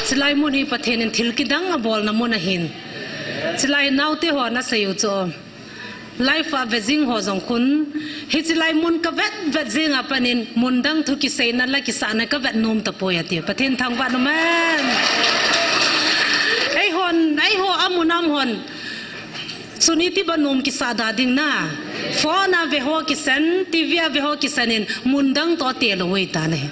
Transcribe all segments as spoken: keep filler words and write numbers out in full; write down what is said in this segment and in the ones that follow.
Chilai mun hi Pathen in thil kidang abolna mun ahin. Chilai naote ho nasei u chu. Live a vejing ho jong khun. Hiche lai mun kavet vet jing a panin mun dang thu kiseina la kisahna kavet nom tapoi ati. Pathen thangvah nom hen. Eihon, eiho amun amun hon. Chuni ti ba nom kisa da ding na. Phone a ve ho kisen, T V a ve ho kisen in mun dang toh te lou ei ta na hi.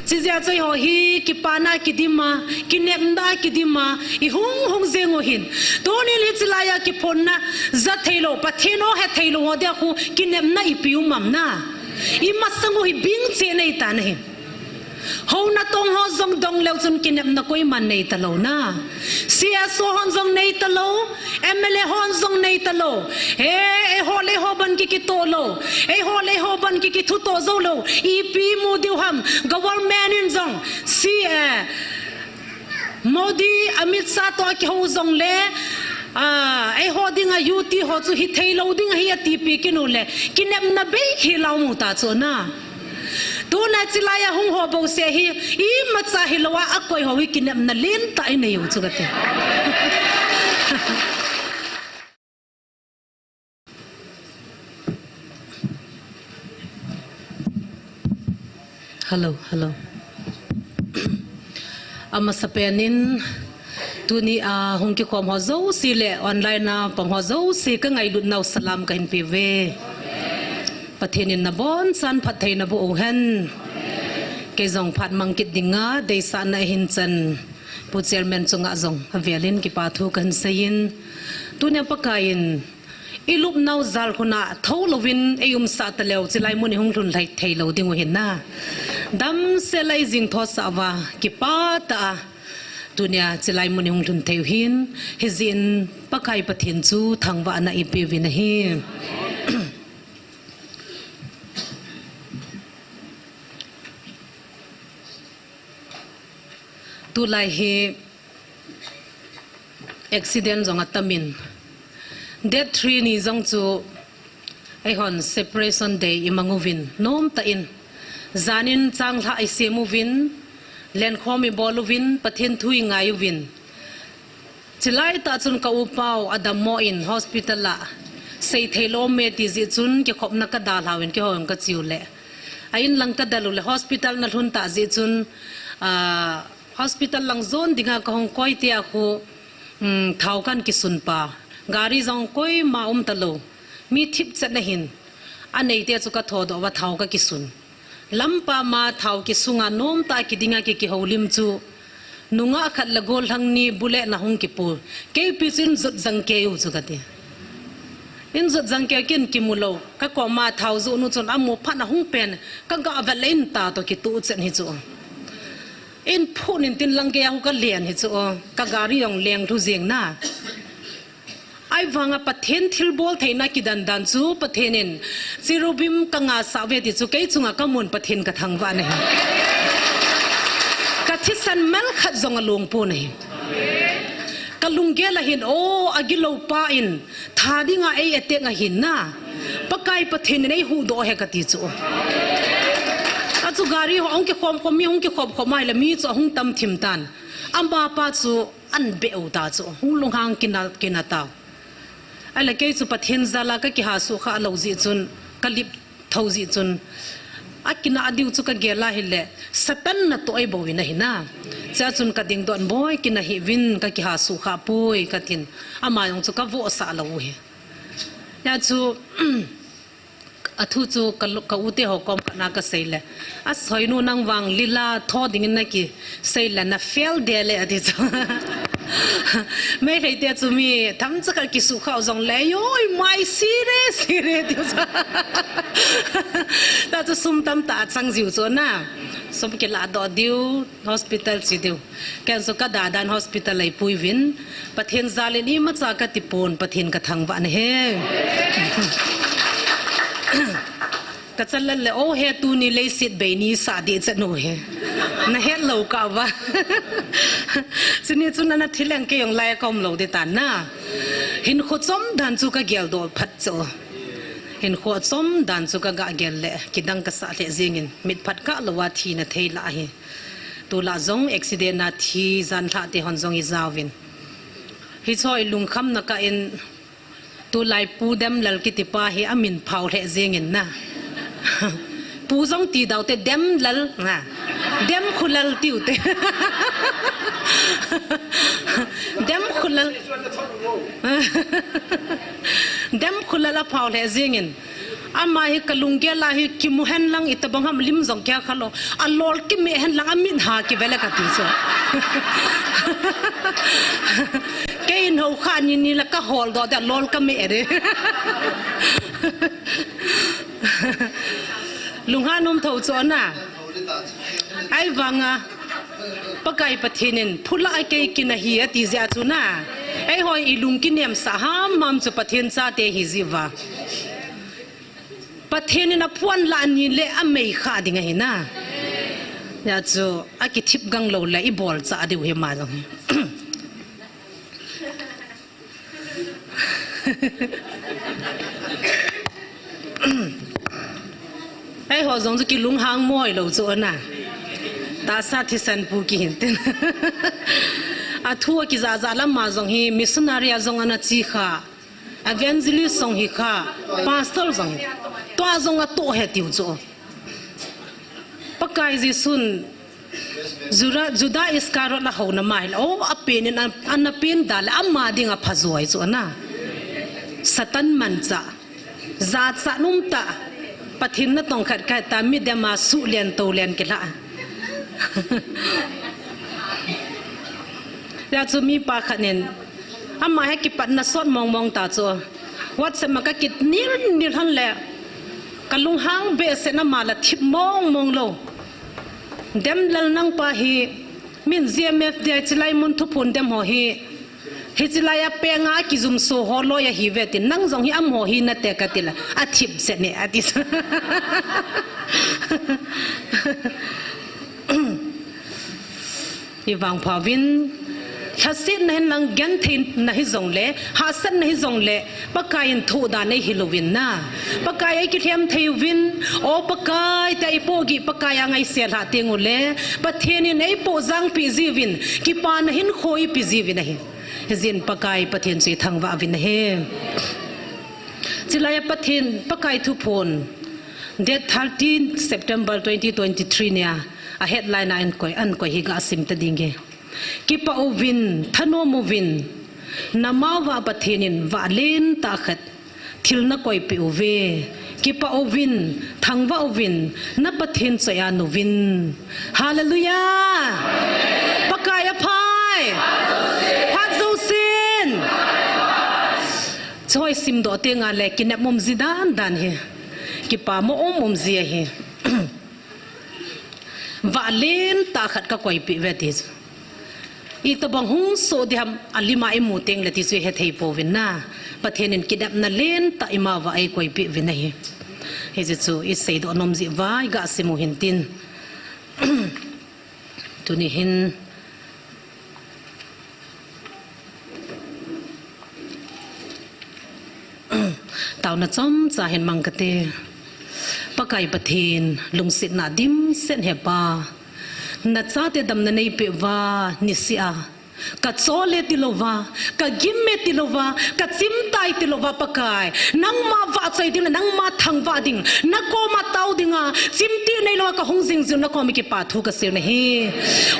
Chijeh a chu eiho hi kipana kidim a, kinepna kidim a, i hung hung jeng u hin. Tunin hiche lai a kiphonna ja thei lou, Pathen o he thei lou ho dia khu kinepna ipi um am na. I masang u hi bing che nei ta na hi. Hou natong ho jong dong leu chun kinepna koiman nei ta lou na. C S O hon jong nei ta lou, M L A hon jong nei ta lou. He, eiho le eiho ban ki kitoh lou. Eiho le eiho ban ki kithutoh jou lou. Ipi mu diu ham, government in jong. C, eh, Modi, Amit Shah toh kihou jong le. Ah, eiho ding a U T ho chu hi thei lou ding ahi ati pi kinu le. Kinepna bei hi lau mu ta chu na. Tuna chilai a hung ho bouseh hi, imacha hilou a, akoi ho hi kinepna lentah inei u chu kati. Hello, hello. Amasapen in, tuni a hung kikhom ho jouse le online a pang ho jouse ka ngailut nau salam kahin pe uve. Pathen in naboncha'n phattheina boh u hen. Kei jong phat mang kit ding a deisahna ahin chan. Pu Chairman chunga jong avel in kipa thu kahin seiyin. Tunia Pakai in, i lupnau jal khun a thou louvin ei umsah taleu, chilai mun i hung lhun thei lou ding u hin na. Damsel a i jing thosah uva, kipa tah a. Tunia chilai mun i hung lhun thei u hin, hijeh in Pakai Pathen chu thangvahna i pe uvin ahi. Tulai hi accident jong atam in, date three ni jong chu eihon separation day i mang uvin, nomtah in, jan in changlhah i sem uvin, lenkhom i bol uvin, Pathen thu i ngai uvin. Chilai tah chun ka upa u adammo in hospital a, seithei lou me ti jeh chun kikhopna ka dalhau in keiho jong ka che u le. A in lang ka del u le hospital na lhun tah jeh chun, ah, hospital lang jon dinga ka hung koi tia khu, um, thao kan kisun pa. Gari jong koima um talou. Mi thipchet na hin. Aneite chu ka thodoh uva thao ka kisun. Lampa ma thao kisunga nomtah kidinga ki, kihoulim chu. Nungah khat le gollhang ni bullet na hung kipu. Keipi chu in jot jang kei u chu kati. In jot jang kei kin kimu lou. Ka koma thao joh nu chun amu phat na hung pen. Ka ga vet le in ta toh kituh chen hi chu. In phun in tin lang kei a hu ka len hi chu. Ka gari jong leng thu jeng na. Ahivanga Pathen thilbol theina kidan dan chu Pathen in Cherubim ka ngasah uve ti chu kei chunga ka mun Pathen ka thangvah na hi. Ka thisan mal khat jong along pon ahi. Ka lunggel a hin, o, agilou pa in, tha dinga ei attack ahin na. Pakai Pathen in ei huhdoh e kati chu. Achu gari ho, hung kikhom khom mi, hung kikhom khom mai le mi chu ahung tam thim tan. Amapa chu, an beh u ta chu, hung lunghang kina, kina tau. Ahile kei chu Pathen jal a ka kiha sukha lou jeh chun, ka lip thou jeh chun, akina diu chu ka gel a hile, Satan natoh ei bou in ahi na. Chea chun ka dingdon boi, kina hih uvin ka kiha sukha poi, ka tin. Ama jong chu ka vohsah lou u hi. Hia chu, Athu chu ka lu-, ka u te ho kom khat na ka sei le. A soi nu nang vang lila tho ding in na ki sei le na fail de le ati chu. Meitei te chu mi tham cha ka ki su khau jong le yoi mai sire sire ti chu. Ta chu sum tam ta chang jiu chu na. Sum ki la do diu hospital chi diu. Ken chu ka da dan hospital ei pui vin, Pathen jal in imacha ka ti pon, Pathen ka thangvah na he. Ka chalal le, o he tuni leiset bei ni sa di chat nu he. Na het lou ka va. Chuni chu na na thileng kei jong lai ka um lou di tan na. Hinkho chom dan chu ka gel doh phat chu. Hinkho chom dan chu ka ga gel le, kidang ka sa le jing in, mit phat ka lou a thi na thei la hi. Tulai jong accident a thi jan lhah te hon jong ijauvin. Hiche hi lungkham na ka in, tulai Pu Demlal kiti pa hi amin phao lheh jingin na. Pu jong ti dau te, Demlal na. Demkhulal tiu te. Demkhulal. Demkhulal aphao lheh jingin. Ama hi ka lunggel a hi kimu hen lang, itobang ham lim jong kia kha lou. Alol kimeh hen lang, amit ha kive le kati chu. Kei in ho kha ni ni la ka hol doh de, alol ka meh de. Lunghan um tho chu na. Ahivanga Pakai Pathen in phula a kei kin ahi ati jeh a chu na. Eiho i lung kinem sah ham ham chu Pathen chate hi jiuva. Pathen in aphuan lah ni le amei kha ding ahi na. Hijeh chu akithip gang lou le ibol cha diu hi ma jong hi. Eiho jong chu kilunghang moi lou chu na. Tahsa thisan pu kihin tin. Athu akija ja lam ma jong hi missionary a jong ana chi kha. Evangelist jong hi kha, pastor jong hi. Tua jong atoh he tiu chu. Pakai Jesun Juda, Juda Iscariot la houna ma hi la, o, apen in, a, ana pen da le, ama ding a pha joi chu na. Satan mancha. Jachat um tah. Pathen natong khat khat ta, midem a suh len to len kilha. Hijeh chu mipa khat nin, ama hi kipatna sot mong mong ta chu. WhatsApp ma ka kinil nil hon le. Ka lunghang behseh na ma la thip mong mong lou. Demlal nang pa hi min G M F D I chilai mun thuphon dem ho hi. Hichilai a penga kijum so ho loi ahi ve tin, nang jong hi amaho hi nate kati la. Athip se ne ati. Ivangphauvin, lhasetna hin lang gentheina hijongle, hahsatna hijongle, Pakai in thoh dan eihil uvin na. Pakai eikilhem thei uvin, o Pakai, tia ipohgih Pakai a ngaisel lhah teng ule, Pathen in eipoh jangpeh jiuvin, kipana hinkho eipeh jiuvin ahi. Hijeh in Pakai Pathen chu ithangvah uvin ahi. Chulai a Pathen, Pakai thuphon, date thirteen September twenty twenty-three nia, a headline a ankoi, ankoi hi gasim ta ding e. Kipah uvin, thanom uvin, namao vah Pathen in vah lentah khat thil nakoipeh uve. Kipah uvin, thangvah uvin, na Pathen choi-at uvin. Hallelujah! Pakai aphai! Phat jousen! Choi simdoh tengle kinep um ji dan dan hi. Kipah mo um um ji ahi. Vah lentah khat kakoipeh uve ti chu. Itobang hung soh ding ham, alim a imu tengle ti chu ihethei pouvin na. Pathen in kinepna lentah ima vah a eikoipeh uvin ahi. Hijeh chu iseidoh nom jeh uva igasim u hintin. Tuni hin taona chomcha hin mang kate. Pakai Pathen, lungsetna dimset hepa, nachate damna neipeh uva, niseh a kachol e tilouva, kagim e tilouva, kachimtai tilouva Pakai, nangma vahchoi ding le nangma thangvah ding, nakoma tao dinga chimtih neilouva kahung jing jeh u nakoma kipathu kasei u ahi.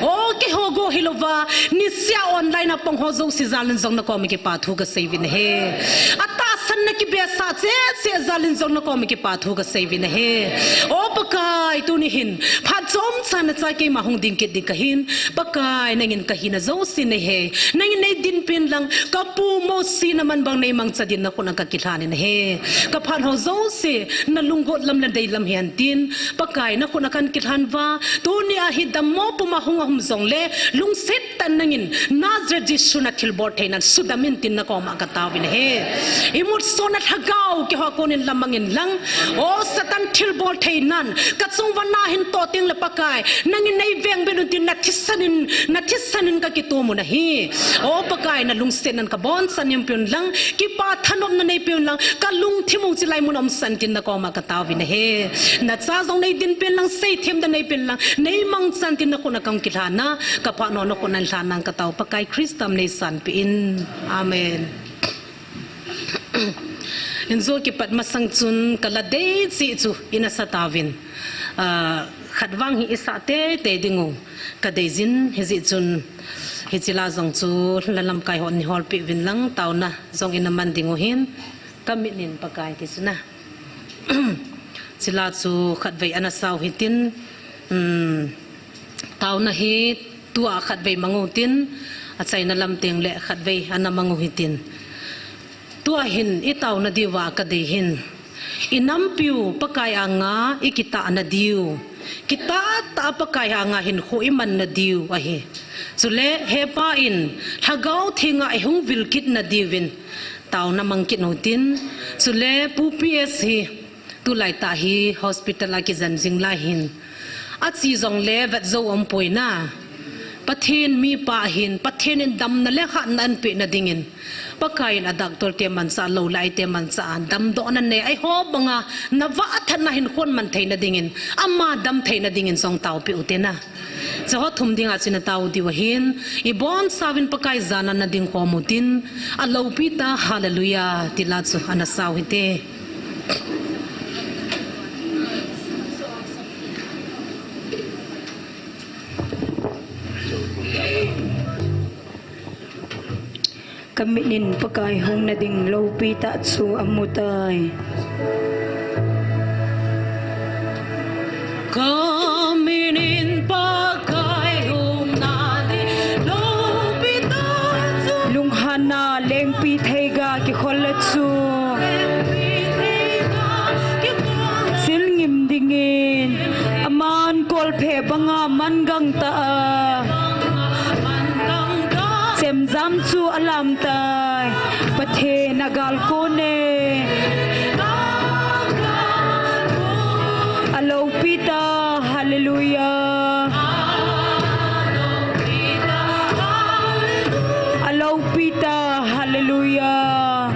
O, keiho go hilouva, niseh a online a pang ho jouse jal in jong nakoma kipathu kasei uvin ahi. Atahsan na kibesah cheh cheh jal in jong nakoma kipathu kasei uvin ahi. O Pakai, tuni hin phat chomcha nacha keima hung ding kit ding kahin, Pakai, nangin kahina jouse neihe. Nangin neidinpin lang, kapu Mosi naman bang neimangcha din nakhut a kakilhan in ahi. Kaphat ho jouse nalunggot lam le deilam hihen tin, Pakai, nakhut a kakilhan uva, tuni a hi dammo puma hung ahung jongle, lungset tah in nangin Nazareth Jesu nathilbol theinan sudam in tin nakoma katao uvin ahi. Imut Sona lhagao keiho konin lamang inlang. O Satan thilbol theinan, kachung uva nahin toh tengle Pakai, nangin nei vengbit un tin nathisan in, nathisan in kakitom u ahi. O Pakai, nalungsetnan kaboncha'n neiumpi unlang, kipa thanopna neipe unlang, kalungthim u chilai mun umsan tin nakoma kataovin ahi. Nacha jong nei dinpi unlang, seithem dan neipe unlang, nei mangchan tin nakhut a kahung kilhana, kapha nao nakhut a nalhana katao Pakai Christa min in neisanpeh in. Amen. Injo kipat masang chun kala dei cheh chu ina sa tauvin. Ah, khatvang hi isah teitei diu kadeijin, hijeh chun hiche la jong chu la lamkai hon neiholpeh uvin lang, taona jong ina man diu hin, kamit in Pakai ti chu na. Hiche la chu khatvei ana sao hitin, um, taona hi tua khatvei mang u hitin, achaina lam tengle khatvei ana mang u hitin. Tua hin itaona diuva kadei hin, inampiu Pakai anga ikitahna diu, kitah tah a Pakai anga hinkho imanna diu ahi. Chule hepa in Lhagao Thenga ihung vil kitna diuvin taona mang kit u hitin. Chule Pu P S hi tulai tah hi hospital a kijen jing lai hin, ache jongle vet jou umpoi na. Pathen mipa ahin, Pathen in damna le hatna anapeh na dingin, Pakai in a doctor te manchah, lou lai te manchah, damdohna nei, eiho banga navah a thatna hinkho man theina dingin, ama dam theina dingin jong taopeh u hite na. Hicheho thum dinga chu ina tao diu ahin, ibonchauvin Pakai jana nading khom u hitin, aloupi tah, Hallelujah, ti la chu ana sao hite. Kamit in Pakai hung nading loupi tah chu amu tai. Kamit in Pakai hung nading loupi tah chu. Lunghanna lengpitheiga kikhol le chu, chilngim dingin, aman kolphe banga man gangtah a, chemjam chu alam tai. Pathen agal kon e. Aloupi tah, Hallelujah. Aloupi tah, Hallelujah.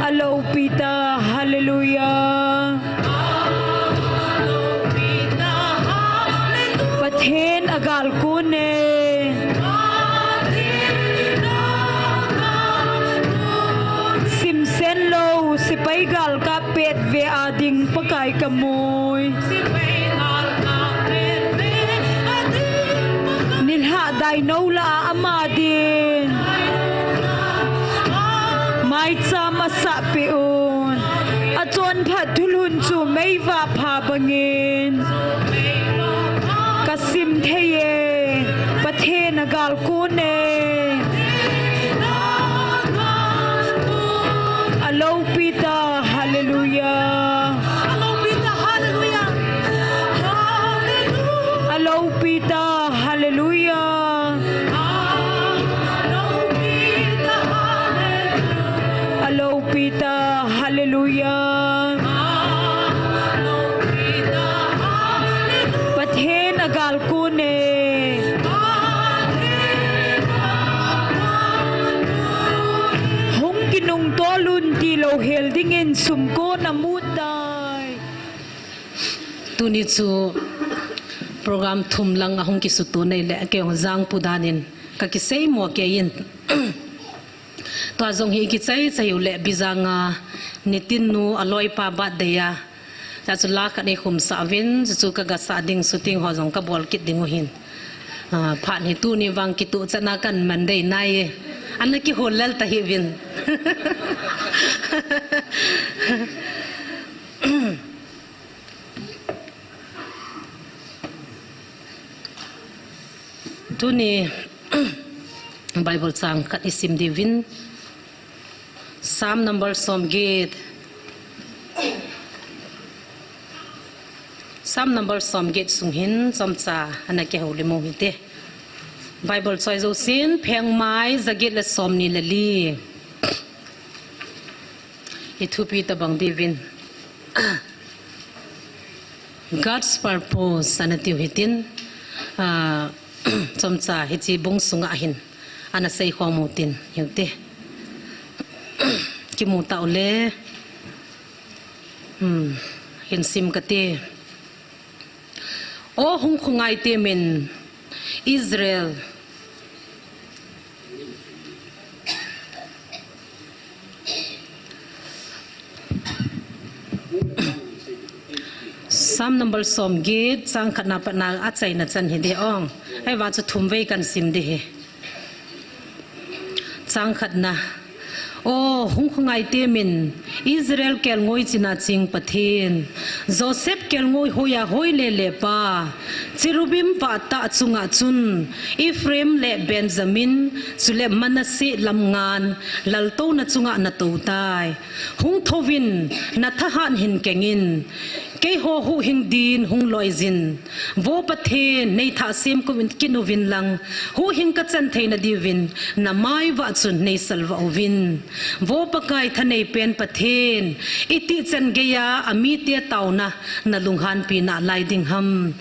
Aloupi tah, Hallelujah. Pathen agal kon e. Simsen lou, sepai galkap pet ve a ding Pakai kamu e. Nilhah dainou lah a ama din maicham asah peh un. Achonphat thulhun chu meivah pha bangin kasim thei e. Pathen agal kon e. Aloupi tah, Hallelujah. Aloupi tah, Hallelujah. Aloupi tah, Hallelujah. Aloupi tah, Hallelujah. Pathen agal kon e. Hung kinungtol un ti louhel dingin sumkon amu tai. Tuni chu program thum lang ahung kisuto nei le, kei jong jangpu danin kakiseimo kei in. Tua jong hi kichai chai u le Bijanga nitin nu aloipa birthday a. Chuchu la khat nei khumsah uvin, chuchu kagasah ding shooting ho jong kabol kit diu hin. Ah, phat hi tuni vang kituh chan a kaman dei nai e. Ana kihol lel tahih uvin. Tuni Bible chang khat isim diuvin. Psalm number somget. Psalm number somget sung hin chomcha ana kihoulim u hite. Bible choi jousen, Phengmai, jaget le somni le li. I thupi tabang diuvin. God's purpose, ana tiu hitin, ah, chomcha hiche bung sunga hin, ana seikhom u tin, hiu te. Kimu tau le, hmm, hin sim kate. O hung khongai temin Israel. Psalm number somget, chang khatna patna achaina chan hi de ong. Ahivang chu thum vei kasim de hi. Chang khatna. O, hung khongai temin, Israel kelngoi china ching Pathen, Joseph kelngoi hoiya hoi lele pa, Cherubim vah tah chunga chun, Ephraim le Benjamin, chule Manasseh lam ngan, laltouna chunga natou tai. Hung thouvin, nathahat hin kengin, keiho huhhing din hung loijin. Vo Pathen, nei thah sem kit uvin lang, huhhing kachan theina diuvin, namai vah chun nei salvah uvin. Vo Pakai thanei pen Pathen, itih chan geiya amite taona nalunghanpi nalai ding ham.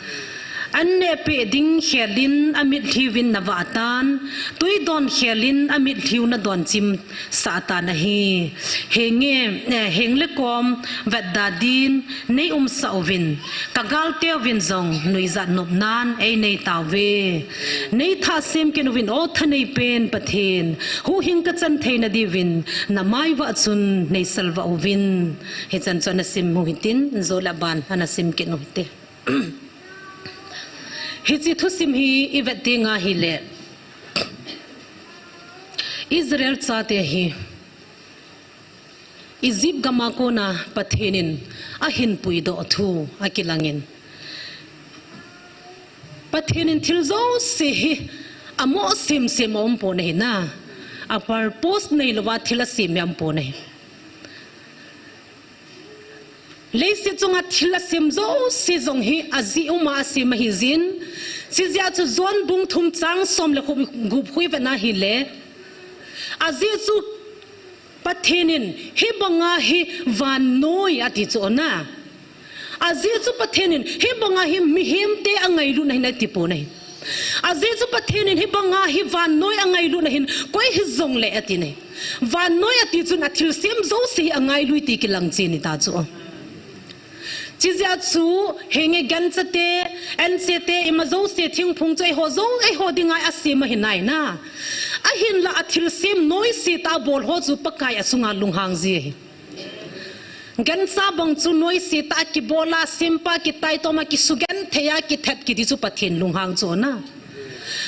An nehpeh ding khelin amitlhiuvin navah tan, tui don khelin amitlhiu nadon chim sah tan ahi. Henge, eh, heng le kom, vetda din, nei umsah uvin, kagal teuvin jong, nuijat nopnan, einei tauve. Nei thah sem kit uvin, o thanei pen Pathen, huhhing kachan theina diuvin, namai vah chun, nei salvah uvin. Hichan chu ana sim u hitin, jou le ban, ana sim kit u hite. Hiche thusim hi ivet tenga hile, Israel chate hi Egypt gama kona Pathen in ahin puidoh thu akilangin. Pathen in thil jouse hi amo semsem aum pon ahi na. A purpose neilouva thil asem hi aum pon ahi. Leiset chunga thil asem jouse jong hi ajeh uma asem ahi jin. Chijeh a chu John bung thum chang som le gup khu ivet na hile. Ajeh chu Pathen in hibanga hi vannoi ati chu na. Ajeh chu Pathen in hibanga hi mihemte angailutna ahi nati pon ahi. Ajeh chu Pathen in hibanga hi vannoi angailutna ahin koi hijongle ati nai. Vannoi ati chun athilsem jouse hi angailui ti kilang chen ahi ta chu. Chijeh a chu henge ganchate, anchete, ima jouse thingphung chu eiho jou, eiho dinga asem ahi nai na. Ahinla athilsem noise tah abol ho chu Pakai achunga lunghang ji ahi. Gancha bang chu noise tah a kibol a, sempa kitaitom a, kisugenthei a, kithat kiti chu Pathen lunghang chu na.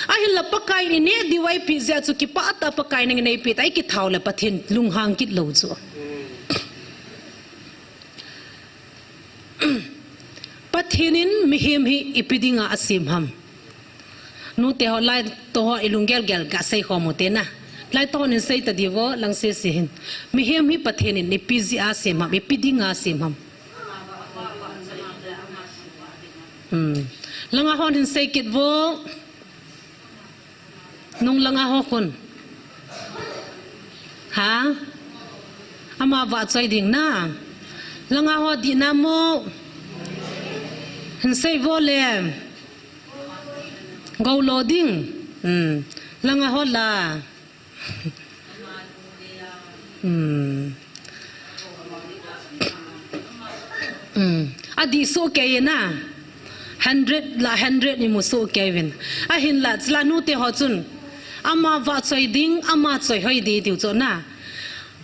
Ahinla Pakai in ineh diu eipeh jeh a chu kipah tah a Pakai in aneipe tah a ikithao le Pathen lunghang kit lou chu. Pathen in mihem hi ipi dinga asem ham. Nute ho lai to ho ilunggel gel gasei khom u te na. Lai to ho nin sei ta diu vo lang sese hin. Mihem hi Pathen in ipi jeh a asem ham, ipi dinga asem ham. Hmm. Langa ho nin sei kit vo. Nung langa ho khun. Ha? Ama vahchoi ding na. Langa ho dihna mo. Hin sei vo le. Gou lo ding. Hmm. Langa ho la. Hmm. Hmm. Adih soh kei na. Hundred la hundred imu soh kei uvin. Ahinla, chule nute ho chun. Ama vahchoi ding, ama choihoi ding tiu chu na.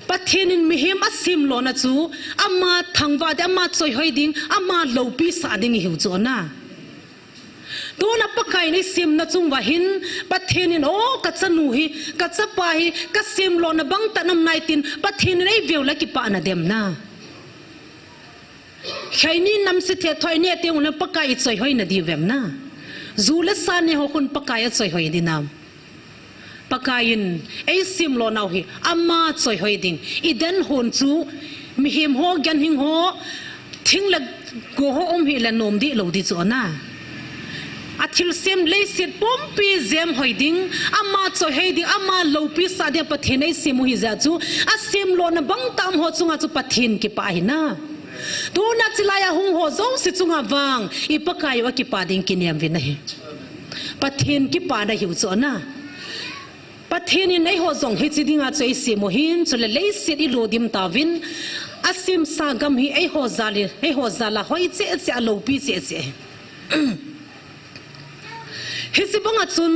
Pathen in mihem asem lona chu, ama thangvah ding, ama choihoi ding, ama loupi sah ding ihiu chu na. Tuna Pakai in eisemna chung uva hin, Pathen in, o, kachanu hi, kachapa hi, kasem lona bang tah nam nai tin, Pathen in eiveu le kipana dem na. Kheini namse thethoi ne teng ule Pakai ichoihoi na diu vem na. Ju le sa ne ho khun Pakai achoihoi ding nam. Pakai in eisem lonau hi ama choihoi ding. Eden hon chu mihem ho, ganhing ho, thing le go ho um hile nom dih lou ding chu na. A thilsem leiset pumpi jem hoi ding, ama choihoi ding, ama loupi sah ding Pathen eisem u hijeh chun, asem lona bang tah um ho chunga chu Pathen kipah ahi na. Tuna chilai a hung ho jouse chunga vang, i Pakai u akipah ding kinem uvin ahi. Pathen kipana hiu chu ana. Pathen in eiho jong hiche dinga chu eisem u ahin, chule leiset ilodim tauvin, asemsa gam hi eiho jal in, eiho jal a hoi cheh cheh a loupi cheh cheh. Hiche banga chun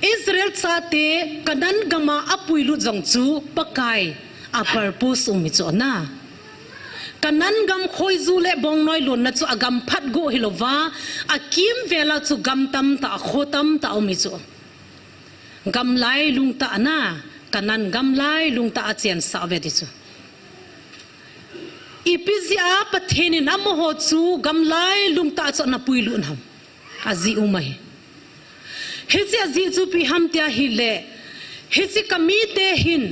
Israel chate Canaan gama apuilut jong chu Pakai a purpose um hi chu ana. Canaan gam khoiju le bongnoi lonna chu agam phat go hilouva, akimvel a chu gam tamtah, kho tamtah um hi chu. Gam lailung tah ana, Canaan gam lailung tah a achensah uve ti chu. Ipi jeh a Pathen in amaho chu gam lailung tah a chu ana puilut ham? Ajeh um ahi. Hiche ajeh chu ipi ham tia ahile, hiche kamite hin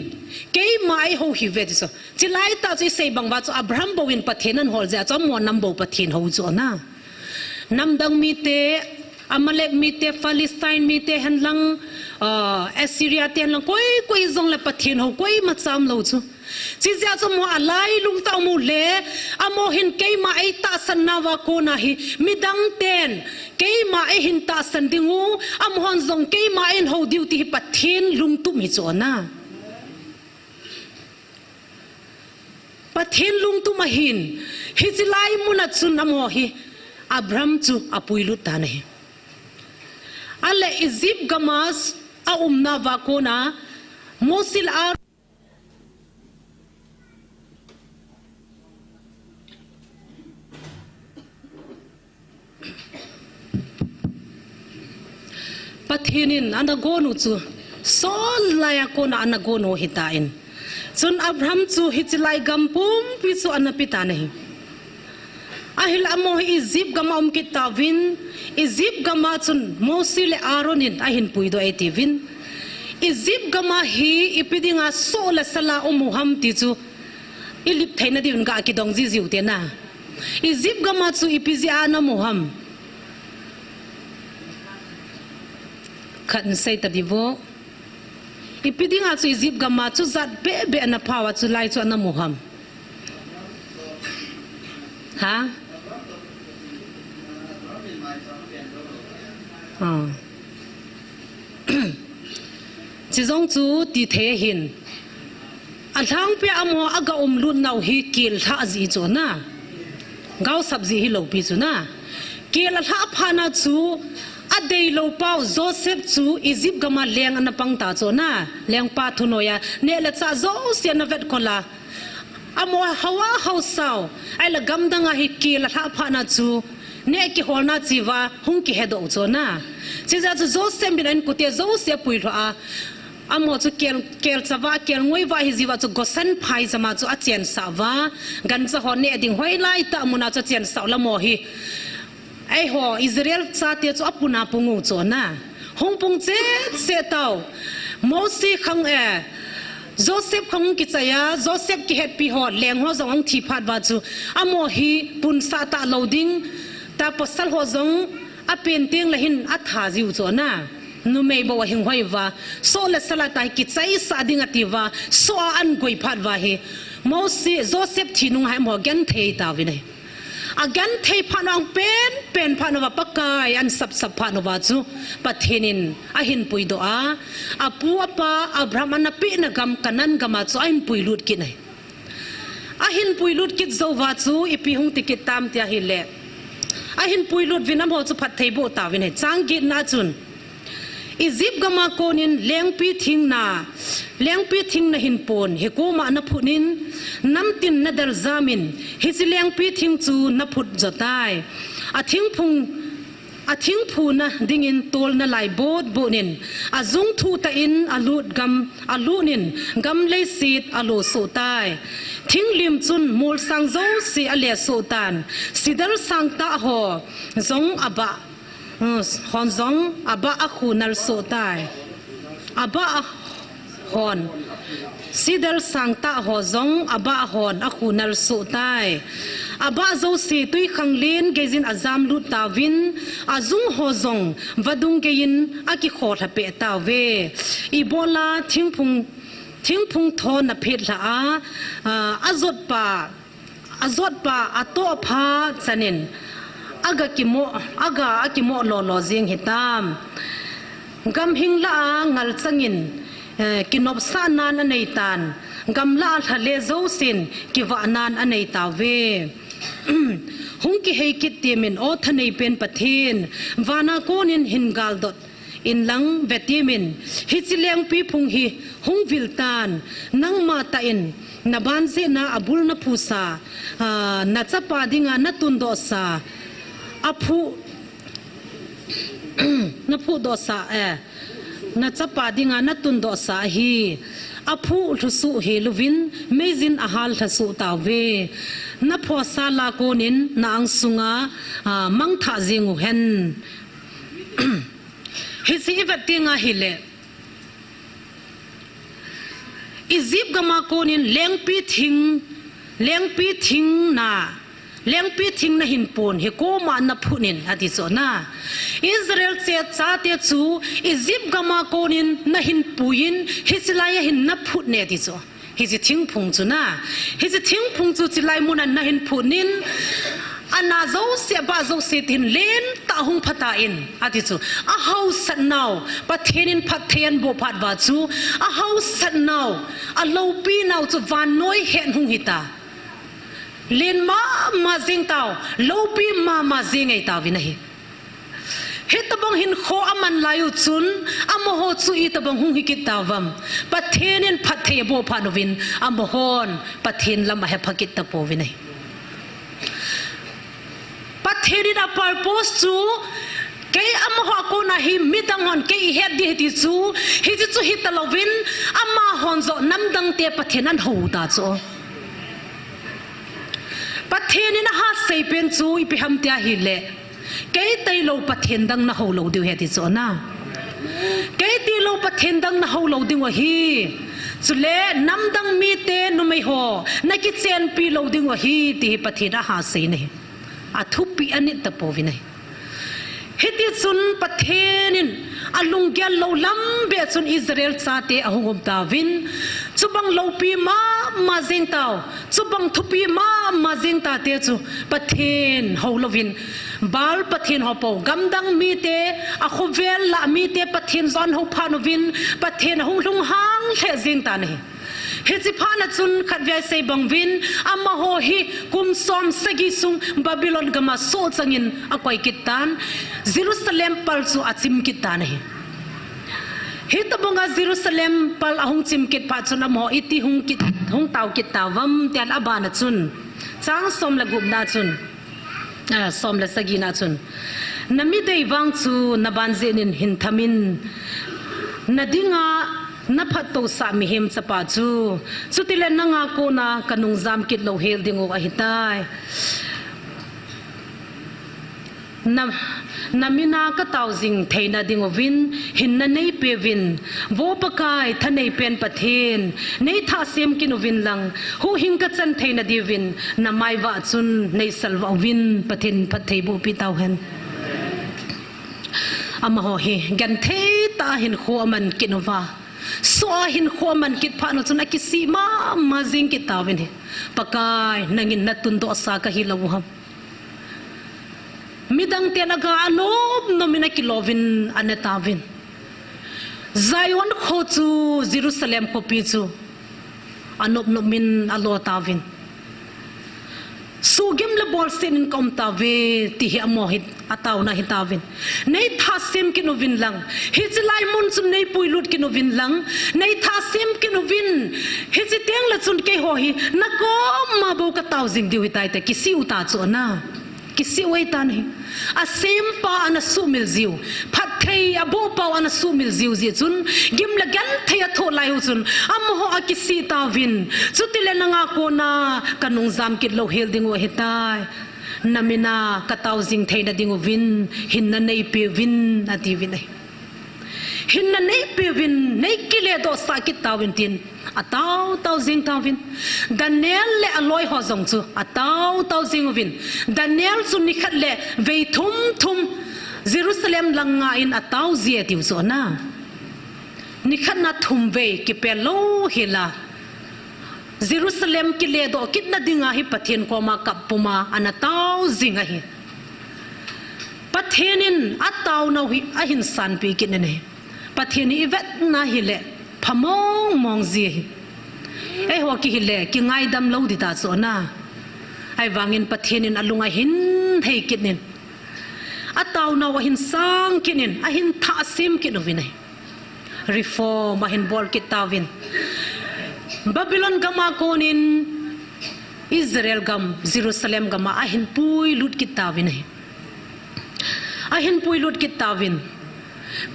keima eihou hih uve ti chu. Chilai tah chu isei bang uva chu Abraham bou in Pathen ahin hol jeh a chu amaho nam bou Pathen hou chu ana. Namdang mite, Amalek mite, Palestine mite henlang, ah, Assyria te henlang, koi koi jong le Pathen hou koima cha umlou chu. Chijeh a chu amaho alailung tah a um u le, amaho hin keima eitahsan nauva kona hi, midang ten keima eihin tahsan ding u, amahon jong keima eihin hou diu ti hi Pathen lungtup hi chu ana. Pathen lungtup ahin, hiche lai muna chun amaho hi Abraham chu apuilut tan ahi. Ahile Egypt gama aumnauva kona Mosi le Aaron Pathen in ana gon u chu, Saul laiya kona ana gon u ahitan. Chun Abraham chu hiche lai gam pumpi chu ana pe tan ahi. Ahile amaho hi Egypt gama um kit tauvin, Egypt gama chun Mosi le Aaron in ahin puidoh e tiuvin. Egypt gama hi ipi dinga soh le sal a um u ham ti chu, ilip theina diuvin ga kidong jiji u te na. Egypt gama chu ipi jeh a ana um u ham? Khat in sei ta diu vo. Ipi dinga chu Egypt gama chu jat beh beh ana phauva chu lai chu ana um u ham? Ha? Ah. Chujong chu ti thei ahin. Alhangpia amaho aga umlut nau hi kel lhah jeh chu na. Gaosap jeh hilou pi chu na. Kel alhah phat na chu adeilou pau Joseph chu Egypt gama leng ana pang ta chu na. Lengpa thunoiya neh le chah jouse ana vetkhol a. Amaho haoa haosau, ahile gamdang a hi kel alhah phat na chu, neh kiholna cheh uva hung kihedoh u chu na. Chujeh chu Joseph in a inkote jouse apuilhuh a, amaho chu kel, kelcha uva, kelngoi uva ahi jeh uva chu Goshen phaijam a chu achensah uva, gancha ho neh ding hoilai tah muna chu achensah u le amaho hi. Eiho Israel chate chu apuna pung u chu na. Hung pung cheh cheh tau. Mosi khang, eh, Joseph khang hung kichai a, Joseph kihetpi ho, leng ho jong ahung thi phat uva chu, amaho hi punsah talou ding, ta pasal ho jong apen teng le hin atha jiu chu na. Numei bou ahing hoi uva, soh le sal a tah hi kichaisah ding ati uva, soh a ahin goi phat uva hi. Mosi, Joseph thi nung a hi amaho genthei tauvin ahi. Agenthei phat nung pen, pen phat nung uva Pakai ahin sapsap phat nung uva chu Pathen in ahin puidoh a, apu apa Abraham ana pehna gam Canaan gam a chu ahin puilut kit ahi. Ahin puilut kit jou uva chu ipi hung ti kit tam ti ahile, ahin puilut uvin amaho chu phatthei boh tauvin ahi. Chang get na chun, Egypt gam a konin lengpithing na, lengpithing nahin pon, hikoma naphut in, namtin nadel jam in, hiche lengpithing chu naphut jo tai. Athingphung, athingphuna dingin tol nalai bot bot in, ajung thuh tah in alut gam, alut in, gam leiset alo soh tai. Thinglim chun molsang jouse ale soh tan, sidar sangtah ho jong abah, Hmm, hon jong abah a khu nal soh tai. Abah a, hon, sidal sangtah ho jong abah hon akhunal soh tai. Abah jouse twikhanglen geijin ajamlut tauvin, ajung ho jong vadung geiyin akikholhapeh tauve. Ibola thingphung, thingphung thon aphet lha a, a, ajotpa, ajotpa atoh phat chanin aga kimo, aga akimo lolo jing hitam. Gamhing lah a ngalchangin, eh, kinopsahnan aneitan, gamlah a lhale jousen kivahnan aneitauve. Hung kihei kit temin, O thaneipen Pathen, vana konin hin galdot inlang vetemin, hiche lengpi phung hi hung viltan, nangma tah in nabanjehna abul naphusa, a, nachapa dinga natundohsa, aphu, naphudohsa, eh, nachapa dinga natundohsa ahi, aphu lhusuh heluvin, meijin ahal lhasuh tauve. Naphosa la konin na-ang sunga, a, mangthah jeng uhen. Hiche ivet tenga hile, Egypt gama konin lengpi thing, lengpi thingna, lengpi thing nahin pon, hi koma naphut in, ati chu na. Israel chate chu Egypt gama konin nahin puiyin, hiche laiya hin naphut in, ati chu. Hiche thingphung chu na, hiche thingphung chu chulai muna nahin phut in, ana jouse, abah jouse tin lentah hung phatai, ati chu. Ahaosatnau, Pathen in phatthei ahin boh phat uva chu, ahaosatnau, aloupinau chu vannoi hen hung hita. Len mama jeng tau, loupi mama jeng ngai tauvin ahi. Hitobang hinkho aman lai uchun, amaho chu itobang hung hikit tauvam. Pathen in phatthei aboh phat uvin, amahon Pathen lam ahepha kit tapouvin ahi. Pathen in a purpose chu, kei amaho a kona hi midang hon kei ihet ding ahi ti chu, hiche chu hita louvin, amahon joh namdangte Pathen ahin hou ta chu. Pathen in ahasei pen chu ipi ham tia hile, kei tailou Pathen dang nahou lou diu ahi ti chu na. Kei tilou Pathen dang nahou lou diu ahi. Chule namdang mite numei ho nakichenpi lou diu ahi ti hi Pathen ahasei in ahi. Athupi anit tapouvin ahi. Hitichun Pathen in alunggel lou lam beh chun Israel chate ahung um tauvin, chubang loupi mama jeng tau, chubang thupi mama jeng tate chu Pathen hou louvin, Baal pathen ho po, gamdang mite, akhovel lah mite Pathen joh ahin hou phat uvin, Pathen ahung lunghang lheh jeng tan ahi. Hiche phat na chun khatvei sei bang uvin, amaho hi kum som sagi sung Babylon gama sohchangin akoi kit tan, Jerusalem pal chu achim kit tan ahi. Hitobanga Jerusalem pal ahung chim kit phat chun amaho iti hung kit, hung tao kit tauvam tia abana chun, chang som le gupna chun, a, som le sagina chun, namidei vang chu nabanjeh in hin thamin, nadinga naphattousah mihem chapa chu, chutile nanga kona kanung jam kit louhel diu ahitai. Na, namin a katao jing theina diuvin, hinna neipeuvin, Vo Pakai, thaneipen Pathen, neithasem kit uvin lang, huhhing kachan theina diuvin, namai vah chun neisalvah uvin, Pathen phattheiboh peh tauhen. Amaho hi genthei tah a hinkho aman kit uva, soh a hinkho aman kit phat na chun akisih mama jing kit tauvin ahi. Pakai, nangin natundohsa kahi lou u ham? Midang ten aga anom nom in akilouvin ane tauvin. Zion kho chu, Jerusalem khopi chu, anop nom in alo tauvin. Suhgim le bolset in kaum tauve, ti hi amaho hi ataona ahi tauvin. Neithasem kit uvin lang, hiche lai mun chun neipuilut kit uvin lang, neithasem kit uvin, hiche teng le chun keiho hi nakoma bou katao jing diu ahitai tia kisih u ta chu ana. Kisih u ahitan ahi. Asempa ana suhmil jiu, phatthei abohpau ana suhmil jiu jeh chun, gim le genthei athoh lai u chun, amaho akisih tauvin, chutile nanga kona kanung jam kit louhel diu ahitai. Namin a katao jing theina diuvin, hinna neipeuvin, atiuvin ahi. Hinna neipeuvin, neikile dohsah kit tauvin tin, atao tao jing tauvin. Daniel le aloi ho jong chu atao tao jing uvin. Daniel chu nikhat le vei thum thum Jerusalem lang nga in atao ji atiu chu ana. Nikhat na thum vei kipel lou hila, Jerusalem kile doh kitna dinga hi Pathen koma kap puma ana tao jing ahi. Pathen in ataonau hi ahin sanpeh kit in ahi. Pathen hi ivetna hile pha mong mong ji ahi. Eiho kihile kingaidam lou ding ta chu ana. Ahivangin Pathen in alung ahin hei kit in, ataonau ahin sang kit in, ahin thah sem kit uvin ahi. Reform ahin bol kit tauvin. Babylon gam a konin Israel gam, Jerusalem gam a ahin puilut kit tauvin ahi. Ahin puilut kit tauvin.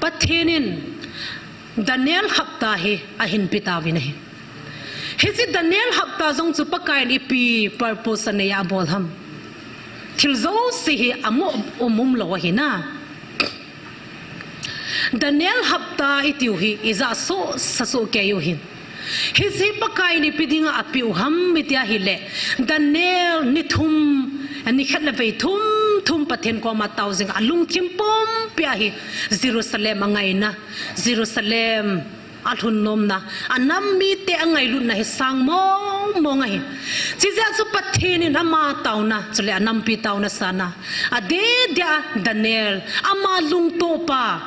Pathen in Daniel hapta hi ahin pe tauvin ahi. Hiche Daniel hapta jong chu Pakaiyin ipi purpose anei a abol ham? Thil jouse hi amu um um lou ahi na. Daniel hapta itiu hi ija soh sa soh kei u hin. Hiche Pakaiyin ipi dinga apeh u ham itia hile, Daniel ni thum, nikhat le vei thum thum Pathen koma tao jing, alungthim pumpi a hi Jerusalem angaina, Jerusalem alhun nomna, anam mite angailutna hi sang mong mong ahi. Chijeh chu Pathen in ama taona, chule anampi taona sanga, adeh deh a Daniel, ama lungtoh pa,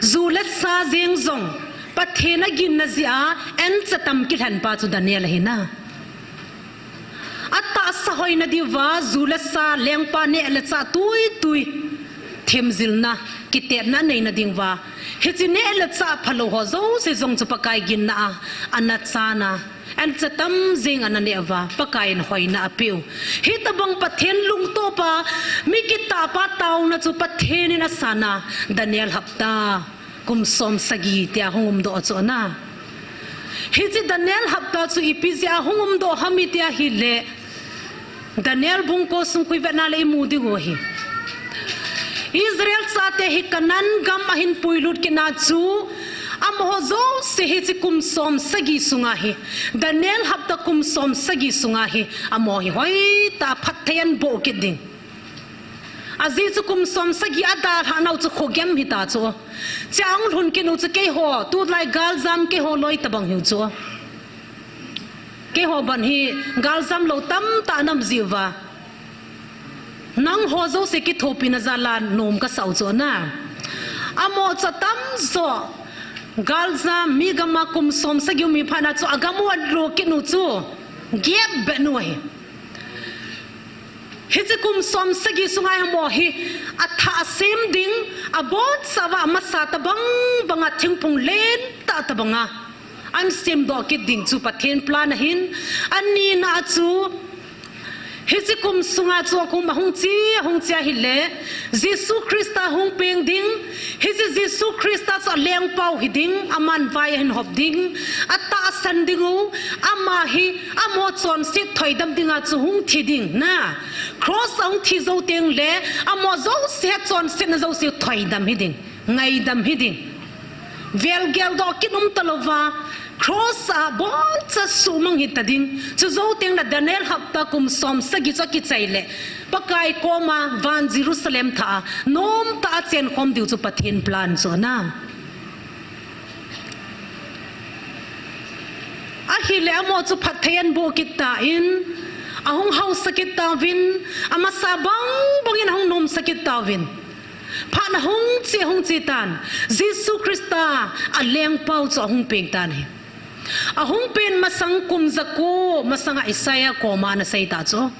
ju le sa jeng jong Pathen aginna jeh a ancha tam kilhen pa chu Daniel ahi na. Atahsa hoina diuva, ju le sa, lengpa neh le chah tui tui, themjilna, kitetna aneina diuva, hiche neh le chah phalou ho jouse jong chu Pakai ginna a ana chan a, ancha tam jeng ana neh uva, Pakaiyin hoina apeh u. Hitobang Pathen lungtoh pa, mi kitah pa taona chu Pathen in asan a, Daniel hapta kum som sagi tia hung umdoh chu ana. Hiche Daniel hapta chu ipi jeh a hung umdoh ham itia hile, Daniel bung ko sung khu ivetna le imu diu ahi. Israel chate hi Canaan gam ahin puilut kitna chu, amaho jouse hiche kum som sagi sunga hi, Daniel hapta kum som sagi sunga hi, amaho hi hoitah a phatthei ahin boh kit ding. Ajeh chu kum som sagi adalhah nau chu khogem hita chu. Chea hung lhun kit u chu keiho, tulai galjam keiho loi tobang hiu chu. Keiho bang hi galjam lou tamtah nam jiuva, nangho jouse kithopina jal a nom kasah u chu ana. Amaho chu atamjo, galjam, mi gam a kum som sagi um phat na chu agam u ahin lo kit u chu, gep beh u ahi. Hiche kum som sagi sunga hi amaho hi athah sem ding, abonchauva amasa tobang banga thingphung lentah tobanga ahin semdoh kit ding chu Pathen plan ahin. Anina chu, hiche kum sunga chu akum ahung che, ahung che ahile, Jesu Christa hung peng ding, hiche Jesu Christa chu alengpau hiding, aman vai ahin hop ding, atahsan diu, ama hi, amaho chonset thoidam dinga chu hung thi ding, na. Cross a hung thi jou teng le, amaho jouse, chonsetna jouse thoidam hiding, ngaidam hiding. Velgeldoh kit um talouva, cross a bolcha suhmang hita ding. Chujou teng le Daniel hapta kum som sagi chu akichai le, Pakai koma van Jerusalem thah a nomtah a chenkhom diu chu Pathen plan chu ana. Ahile amaho chu phatthei ahin boh kit tan, ahung haosa kit tauvin, amasa bangbang in ahung nomsa kit tauvin. Phat ahung che, ahung che tan, Jesu Christa alengpau chu ahung peng tan ahi. Ahung pen masang kum jako masanga Isaiah koma ana sei tah chu.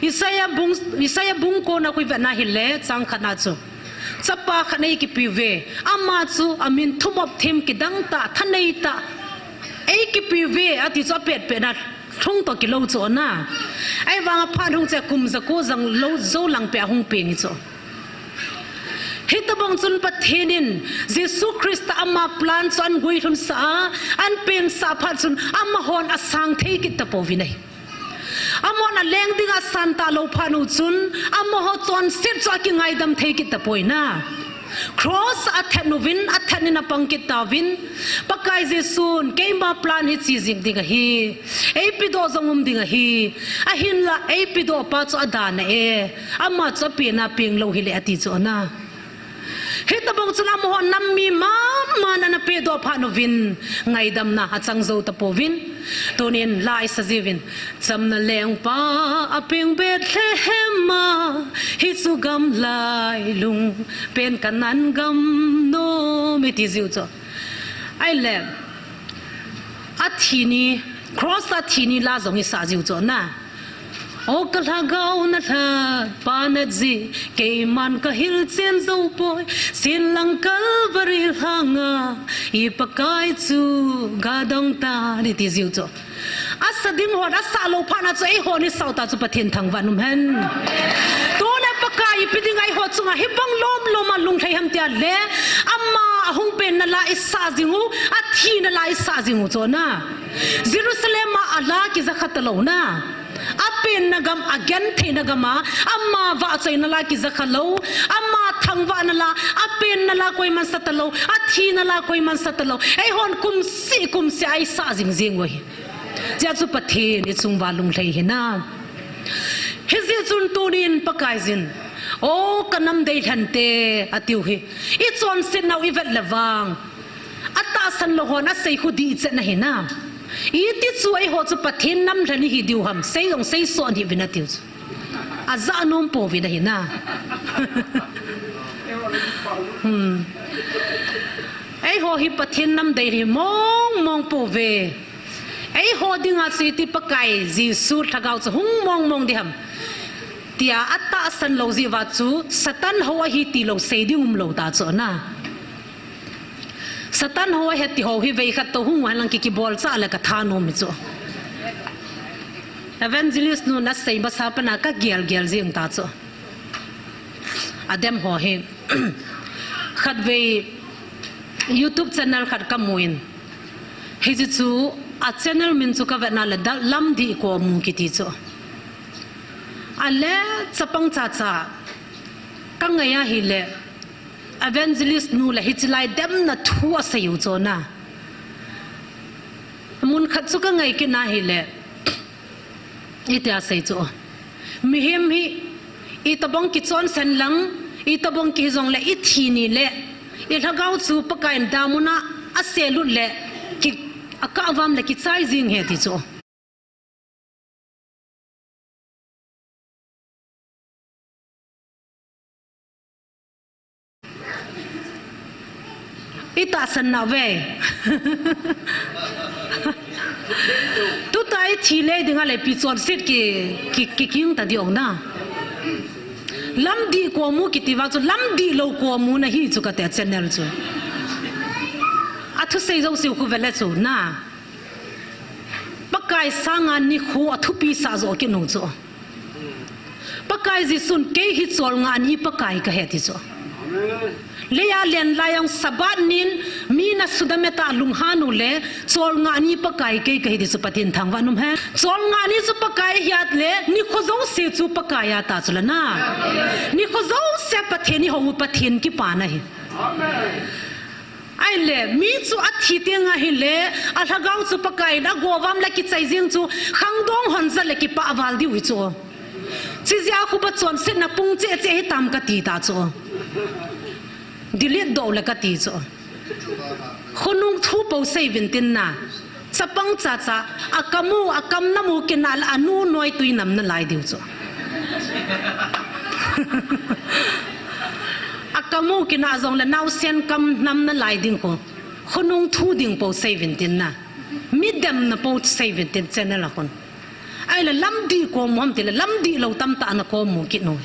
Isaiah bung, Isaiah bung ko na khu ivetna hile chang khatna chu, Chapa khat eikipe uve, ama chu amin thumop them kidang tah, thanei tah, eikipe uve, ati chu apetpetna lhung toh kilou chu ana. Ahivanga phat hung che kum jako jou lang peh a hung peng hi chu. Hitobang chun Pathen in Jesu Christa ama plan chu ahin guilhunsah a, ahin pensah phat chun amahon asang thei kit tapouvin ahi. Amahon aleng dinga asan talou phat u chun, amaho chonset chu akingaidam thei kit tapoi na. Cross a that uvin, a that in a pang kit tauvin, Pakai Jesu'n, "Keima plan hi chi jing ding ahi. Ei pedoh jong um ding ahi. Ahinlah, ei pedoh pa chu a dan a e. Ama chu a pena peng lou hile," ati chu na. Hitabang chun amaho nam mi mama na na pedoh phat uvin, ngaidamna a chang jou tapouvin. Tunin la i sa jiuvin. Chamna lengpa a peng Bethlehem a, hichu gamlai lungpen Canaan gam nom i ti jiu chu. Ahile, a thi ni, cross a thi ni la jong i sa jiu chu na. O ka lhagao na lhat pa na ji, keiman ka hilchen jou poi, sin lang Calvary lhanga, i Pakai chu ga dong tan i ti jiu chu. A sa ding hon, a sa lou phat na chu, eihon i sa u ta chu Pathen thangvah in um hen. Tuna Pakai ipi ding a eiho chunga hibang lom lom a lunglhai ham tia le, ama a hung penna la i sa jing u, a thina la i sa jing u chu na. Jerusalem a a la kija kha talou na. A penna gam, a gentheina gam a, ama vahchoina la kija kha lou, ama thangvahna la, a penna la koiman sa talou, a thina la koiman sa talou. Eihon kumseh kumseh a i sa jing jing u ahi. Hijeh chun Pathen i chung uva lunglhai hi na. Hijeh chun tunin Pakaiyin, "O ka nam deilhen te," a tiu hi. I chonset nau i vet le vang, a tahsan lou hon a sei khu dih chet na hi na. Iti chu eiho chu Pathen nam lhen i hi diu ham, sei jong sei soh dih uvin a tiu chu. A ja nom pouvin a hi na. Hmm. Eiho hi Pathen nam dei hi mong mong pouve. Eiho dinga chu iti Pakai Jesu Lhagao chu hung mong mong ding ham tia a tahsan lou jeh uva chu Satan hou ahi ti lou sei ding um lou ta chu na. Satan hou ahi ti hou hi vei khat tou hung hen lang ki, kibol cha le ka thanom hi chu. Evangelist nun a sei masa pana ka gel gel jing ta chu. Adem ho hi. Khatvei YouTube channel khat ka mu in. Hiche chu a channel min chu ka vet na le da, Lamdih Komu kiti chu. A le chapang cha cha ka ngai a hi le evangelist nu le hiche lai demna thu a sei u chu na. Mun khat chu ka ngai kit na hi le. Iti a sei chu. Mihem hi, itobang kichonset lang, itobang kihi jong le, i thi ni le, i lhagao chu Pakai in damun a, a selut le, ki, a kah uvam le kichai jing ahi ti chu. I tahsan nau ve. Tuta i thi le ding a le ipi chonset ki, ki, ki king ta ding na. Lamdih Komu kiti vang chu, lamdih lou Komu na hi chu ka ti a channel chu. A thusei jouse khu ve le chu na. Pakai sanga nikho a thupi sah jo kit nung chu. Pakai Jesun kei hi cholngah ni Pakai ka hi ti chu. Leiya len lai jong Sabbath nin mi na sudam e ta lunghan u le cholngah ni Pakai kei ka hi ti chu Pathen thangvah in um hen. Cholngah ni chu Pakai hi a le nikho jouse chu Pakai a ta chu la na. Nikho jouse Pathen i hou Pathen kipana hi. Amen. Ahile, mi chu a thi teng a hi le, a lhagao chu Pakai in a go uvam le kichai jing chu, khangdong hon ja le kipah val diu hi chu. Chijeh a khu ba chonsetna pung cheh cheh hi tam ka ti ta chu. Delete doh le ka ti chu. Khonung thu po sei uvin tin na. Chapang cha cha, a kamu, a kamna mu kina le, a nu noi tui namna lai diu chu. A kamu kina jong le, naosen kam namna lai ding khu. Khonung thu ding po sei uvin tin na. Mi demna po sei uvin tin channel a khun. Ahile lamdih Komu ham ti le, lamdih lou tamtah na Komu kit nung.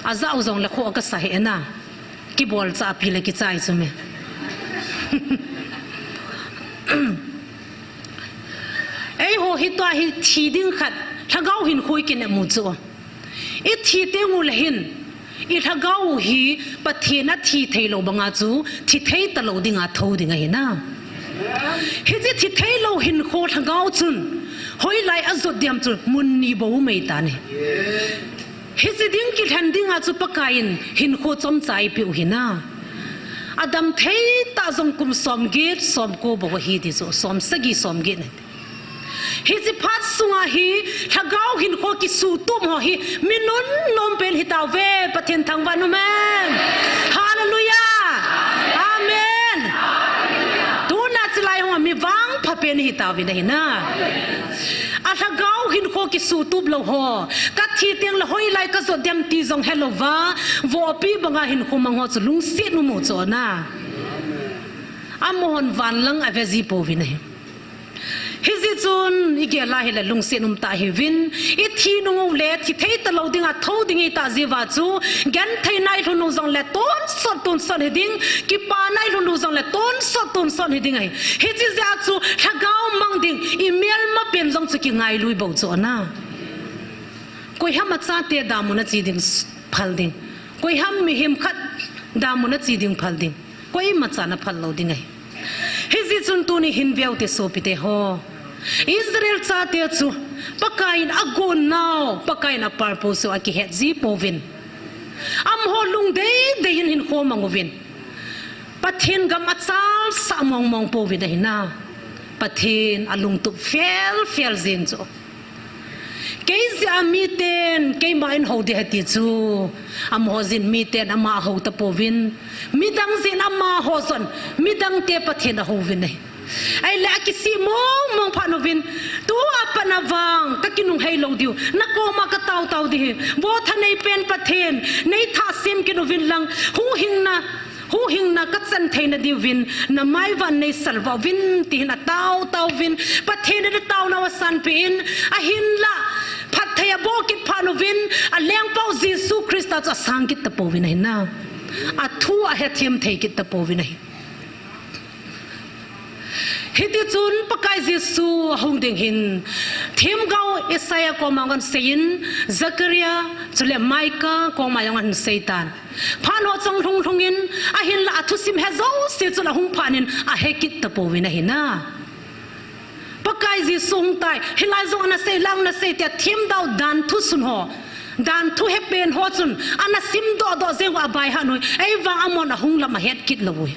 A ja u jong le kho ka sa hi na. Kibol cha pi le kichai chu me. Eiho hi tua hi thi ding khat, lhagao hinkho i kinep mu chu. I thi teng u le hin, i lhagao hi Pathen a thi thei lou banga chu, thi thei ta lou dinga tho ding ahi na. Hiche thi thei lou hinkho lhagao chun, hoilai a jot diam chu mun ni bou mei ta ni. Hiche ding kilhen dinga chu Pakaiyin hinkho chomcha eipeh u ahi na. Adam thei tah jong kum somget, somko bou ahi ti chu, somsagi, somget ahi. Hiche phat sunga hi, lhagao hinkho kisutup ho hi, mi nunnom pen hitauve, Pathen thangvah in um hen. Hallelujah. Amen. Tuna chilai ho mi vangpha pen hitauve ahi na. A lhagao hinkho kisutup lou ho, ka thi tengle hoilai ka jot dem ti jong helouva, vohpi banga hinkho mang ho chu lungset um u chu na. Amahon van lang ave ji pouvin ahi. Hijeh chun, igel a hile lungset um tah hiuvin, ithi nung u le, thi thei talou dinga thou ding itah jeh uva chu, genthei na ilhun u jongle, tonsot, tonsot hiding, kipa na ilhun u jongle, tonsot, tonsot hiding ahi. Hiche jeh a chu, lhagao mang ding, imelma pen jong chu kingailu bou chu na. Koiham a chate damun a che ding s-, phal ding. Koiham mihem khat damun a che ding phal ding. Koima chan aphal lou ding ahi. Hijeh chun tuni hin veute sopite ho. Israel chate chu Pakaiyin agon nau, Pakaiyin a purpose u akihet ji pouvin. Amaho lungdei dei hin hinkho mang uvin. Pathen gam achalsah mong mong pouvin ahi na. Pathen alungtup fel fel jeng chu. Kei jeh a miten, keima in hou ding ahi ti chu. Amaho jeh in miten ama ahou tapouvin. Midang jeh in amaho jong, midang te Pathen ahouvin ahi. Ahile akisih mong mong phat uvin. Tua pat na vang, ka kinunghei lou diu. Na koma ka tao tao ding ahi. Vo thanei pen Pathen, nei thah sem kit uvin lang. Huhhingna Huhhingna ka chan theina diuvin, na mai vang nei salvah uvin, ti hin atao tao uvin, Pathen in atao nau asanpeh in, ahinlah, phatthei aboh kit phat uvin, alengpa u Jesu Christa chu asang kit tapouvin ahi na. Athu ahethem thei kit tapouvin ahi. Hiti chun Pakai Jesu ahung ding hin, themgao Isaiah koma jong asei in, Zechariah, chule Micah koma jong asei tan. Phat ho chang lhung lhung in, ahinlah athusim he jouse chun ahung phat in ahe kit tapouvin ahi na. Pakai Jesu hung tai, hilai jong ana sei lang na sei tia themgao dan thu sun ho. Dan thu he pen ho chun, ana sim doh doh jeng uva abai ha noi, ei vang amahon ahung lam ahet kit lou ui.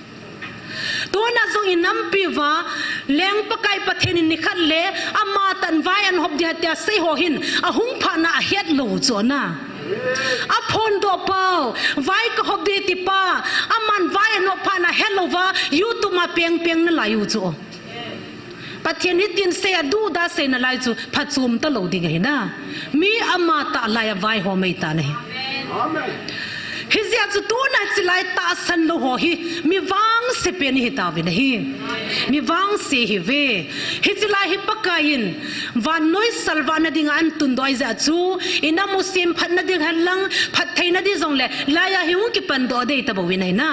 Tuna jong inampi uva, leng Pakai Pathen in nikhat le, ama tah in vai ana hop ding ahi tia sei ho hin, ahung phat na ahet lou chu na. Aphondoh pau, vai ka hop ding ti pa, aman vai ana hop phat na ahet lou uva, YouTube ma peng peng nalai u chu. Pathen hitin sei a duhdah sei nalai chu, phachom talou ding ahi na. Mi ama tah lai a vai ho mai tan ahi. Amen. Hijeh a chu tuna chilai tahsan lou ho hi, mi vangse pen ihi tauvin ahi. Mi vangse ihiuve. Hiche lai hi Pakai in, vannoi salvah na dinga ahin tundoh ahi jeh a chu, inam u semphat na ding hen lang, phatthei na ding jongle, lai a hi hung kipan doh ding tapouvin ahi na.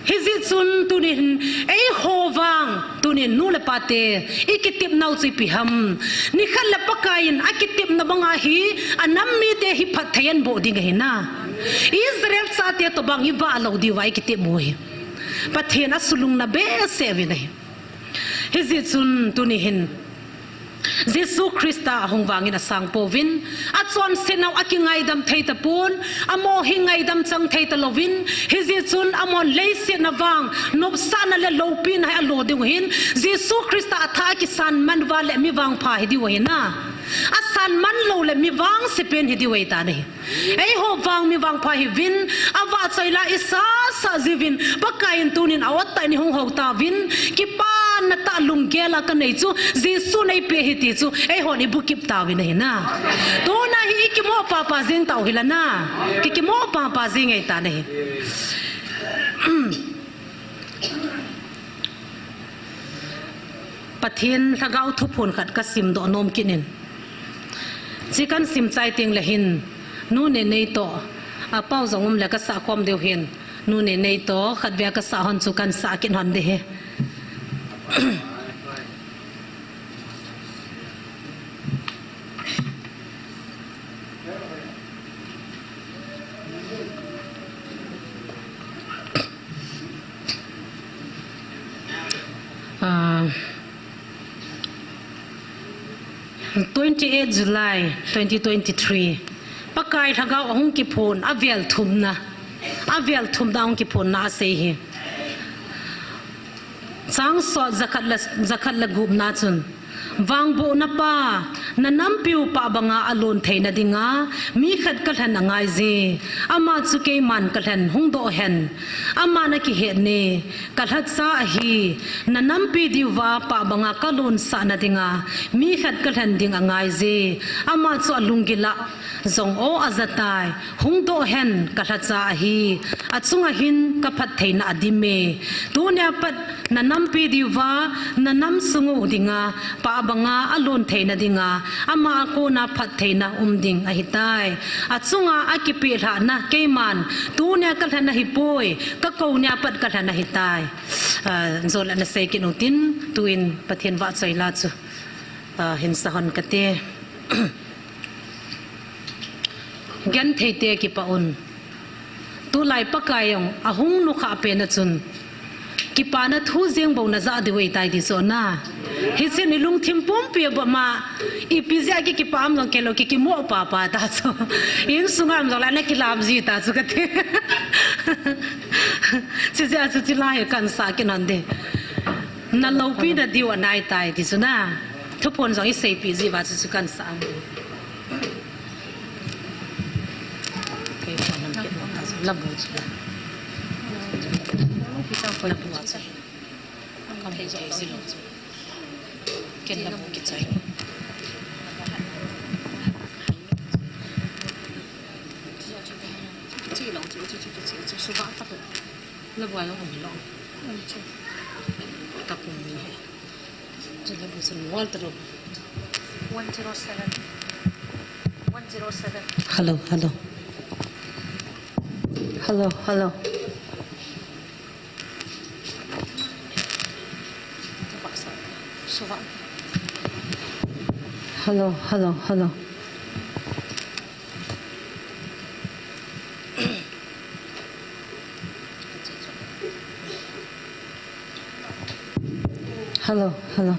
Hijeh chun tunin, eiho vang, tunin nu le pa te, ikitep nau chu ipi ham. Nikhat le Pakai in akitepna banga hi, anam mite hi phatthei ahin boh ding ahi na. Israel chate tobang ivah lou diuva ikitep u ahi. Pathen asulungna behseh uvin ahi. Hijeh chun tuni hin, Jesu Christa ahung vangin asang pouvin, achonset nau akingaidam thei tapon, amaho hi ngaidam chang thei talouvin, hijeh chun amahon leiset na vang, nopsahna le loupina hi alo diu ahin, Jesu Christa atha akisan man uva le mi vangpha hi diu ahi na. Asan man lou le mi vangse pen hi diu ahi tan ahi. Eiho vang mi vangpha ihiuvin, avahchoi la isah sah jiuvin, Pakai in tunin a-ot tah in ihung hou tauvin, kipana tah lunggel a kanei chu, Jesun eipeh ahi ti chu, eihon ibukip tauvin ahi na. Tuna hi ikimoh papa jeng tau hi la na. Ki, kimoh papa jeng ahi tan ahi. Pathen lhagao thuphon khat kasim doh nom kit in. Chi kahin sim chai teng le hin, nu Nenei toh, apau jong um le kasah khom diu hin, nu Nenei toh, khatvei kasah hon chu kahin sah kit hon ding ahi. Ah, twenty-eight July twenty twenty-three. Pakai Lhagao ahung kiphon, avel thumna, avel thumna ahung kiphonna asei hi. Chang sot jakhat le, jakhat le gupna chun, Vangbohna Pa, na nampiu pah banga alon theina dinga mi khat kalhen angaije. Ama chu keiman kalhen, hungdoh hen. Aman akihet ne, kalhacha ahi. Na nampi diuva pah banga kalonsahna dinga mi khat kalhen ding angaije. Ama chu alunggila jong aw ajatai, hungdoh hen, kalhacha ahi. Achunga hin kaphattheina adime. Tunia pat na nampi diuva, na nam sungu dinga, pah banga alon theina dinga, ama a kona phattheina um ding ahitai. Achunga akipeh lhahna keiman, tunia kalhen ahipoi, kakou nia pat kalhen ahitai. Ah, jole nasei kit utin, tuin Pathen vahchoila chu, ah, hin sahon kate. Gentheite kipah un. Tulai Pakai jong ahung nukhah pena chun, kipana thu jeng bou najah diu ahitai ti chu na. Hichun ilungthim pumpi a bou ma, ipi jeh a ki kipah am jong kei lou ki kimoh papa ta chu. Insunga am jong la nakilam ji ta chu kati. Chijeh a chu chilai hi kansah kit non de. Naloupina diu anaitai ti chu na. Thuphon jong iseipeh ji uva chu chu kansah am. One zero seven. One zero seven. Hello, hello. Hello, hello. Hello, hello, hello. Hello, hello.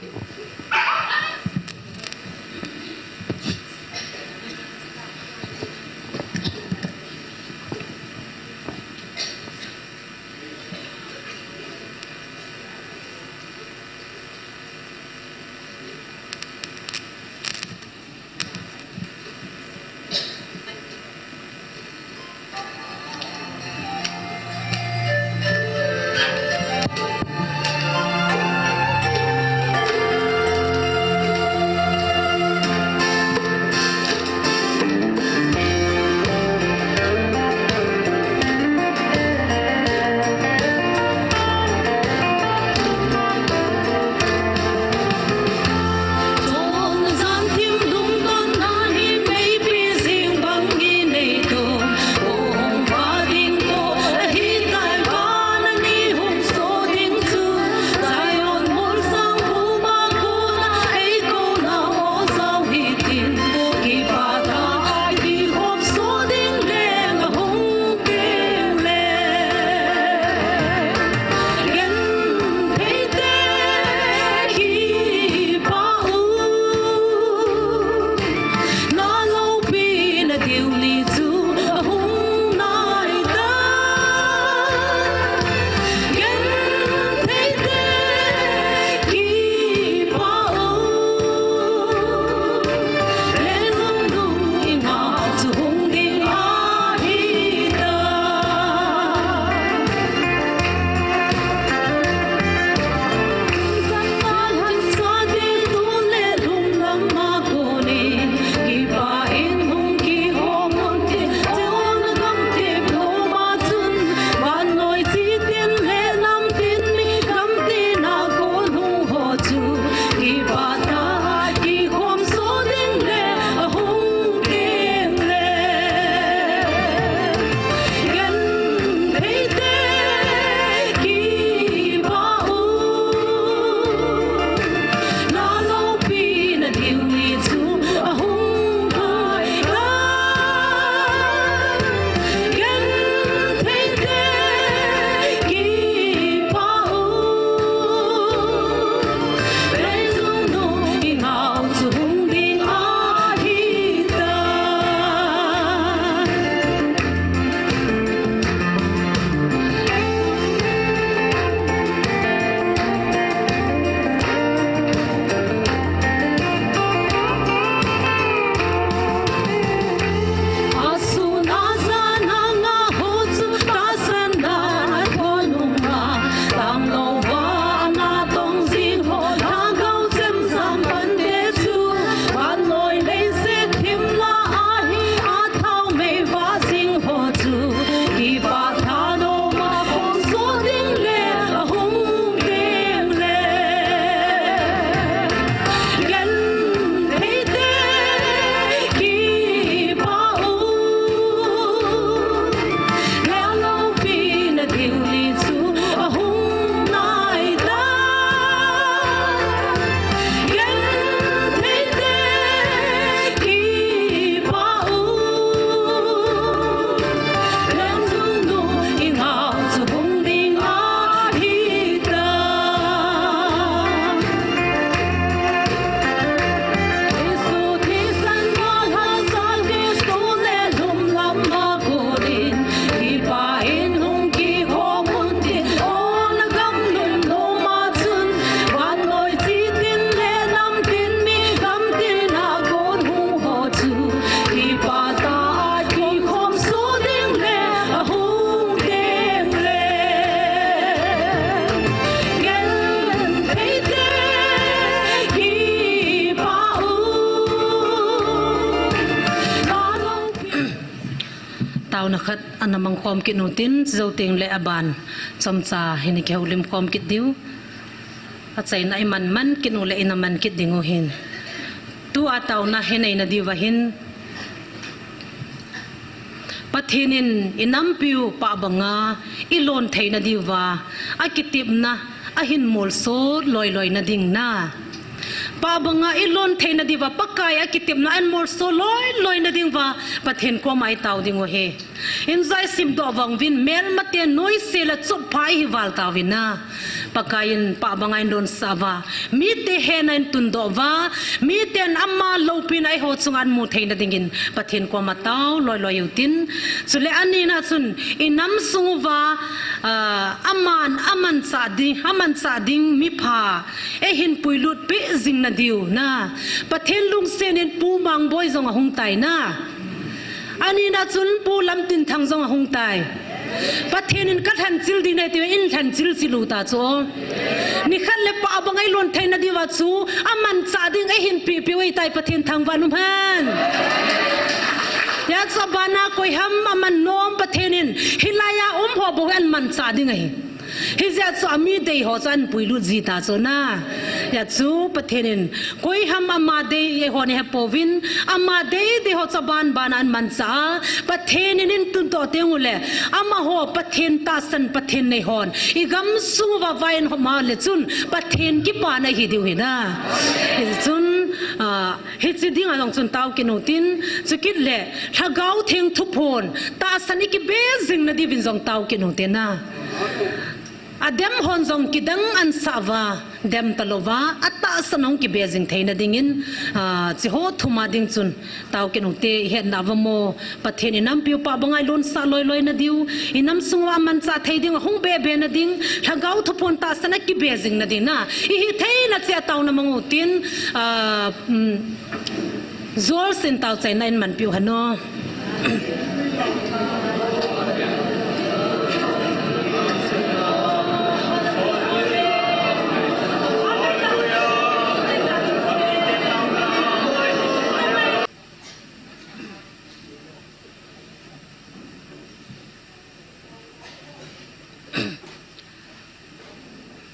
Taona khat ana mangkhom kit u tin, chujou teng le aban chomcha hin kihoulim khom kit diu. Achaina iman man kit u le ina man kit ding u hin. Tua taona hi neina diuva hin, Pathen in inampiu pah banga ilon theina diuva, akitepna ahin molso loiloi na ding na. Pah banga ilon theina diuva, Pakai akitepna ahin molso loiloi na diuva, Pathen koma itao ding u hi. Injai simdoh vang uvin, melmate noise le chotpha ihi val tauvin na. Pakai in pah banga eilonsah uva, mite hena eitundoh uva, miten ama loupina eiho chunga eimu theina dingin Pathen koma tao loiloi u tin. Chule anina chun inam sung uva, ah, aman, amanchah ding, amanchah ding mipha eihin puilut peh jing na diu na. Pathen lungset in Pu Mangboi jong ahung tai na. Anina chun Pu Lamtinthang jong ahung tai. Pathen in kalhanchil ding nei tiu, inlhanchil chil u ta chu. Nikhat le pah banga eilon theina diuva chu, amanchah ding eihin pehpeh u ahitai, Pathen thangvah in um hen. Hijeh chun abana koiham aman nom Pathen in, hilaiya um ho bou hi amanchah ding ahi. Hijeh chun ami dei ho chu ahin puilut ji ta chu na. Hijeh chun Pathen in koiham ama dei eiho nei hepouvin, ama dei dei ho chu aban bana amanchah a, Pathen in eitundoh teng u le, amaho Pathen tahsan, Pathen nei hon igam sung uva vai ahin hom a le chun Pathen kipana ihi diu hi na. Hichun, ah, hiche dinga jong chun tao kit u tin, chukit le Lhagao Theng thuphon tahsan ikibe jing na diuvin jong tao kit u te na. Adem hon jong kidang ahin sah uva, dem talouva, atahsan ahung kibe jing theina dingin, ah, hiche ho thum a ding chun tao kit u te, ihet nauva mo, Pathen inampiu pah banga eilonsah loiloi na diu, inam sung uva amanchah thei ding, ahung bebe na ding, Lhagao thuphon tahsan akibe jing na ding na, ihi theina cheh a taona mang u tin, ah, um, Joel sin tao chaina in manpiu hen o.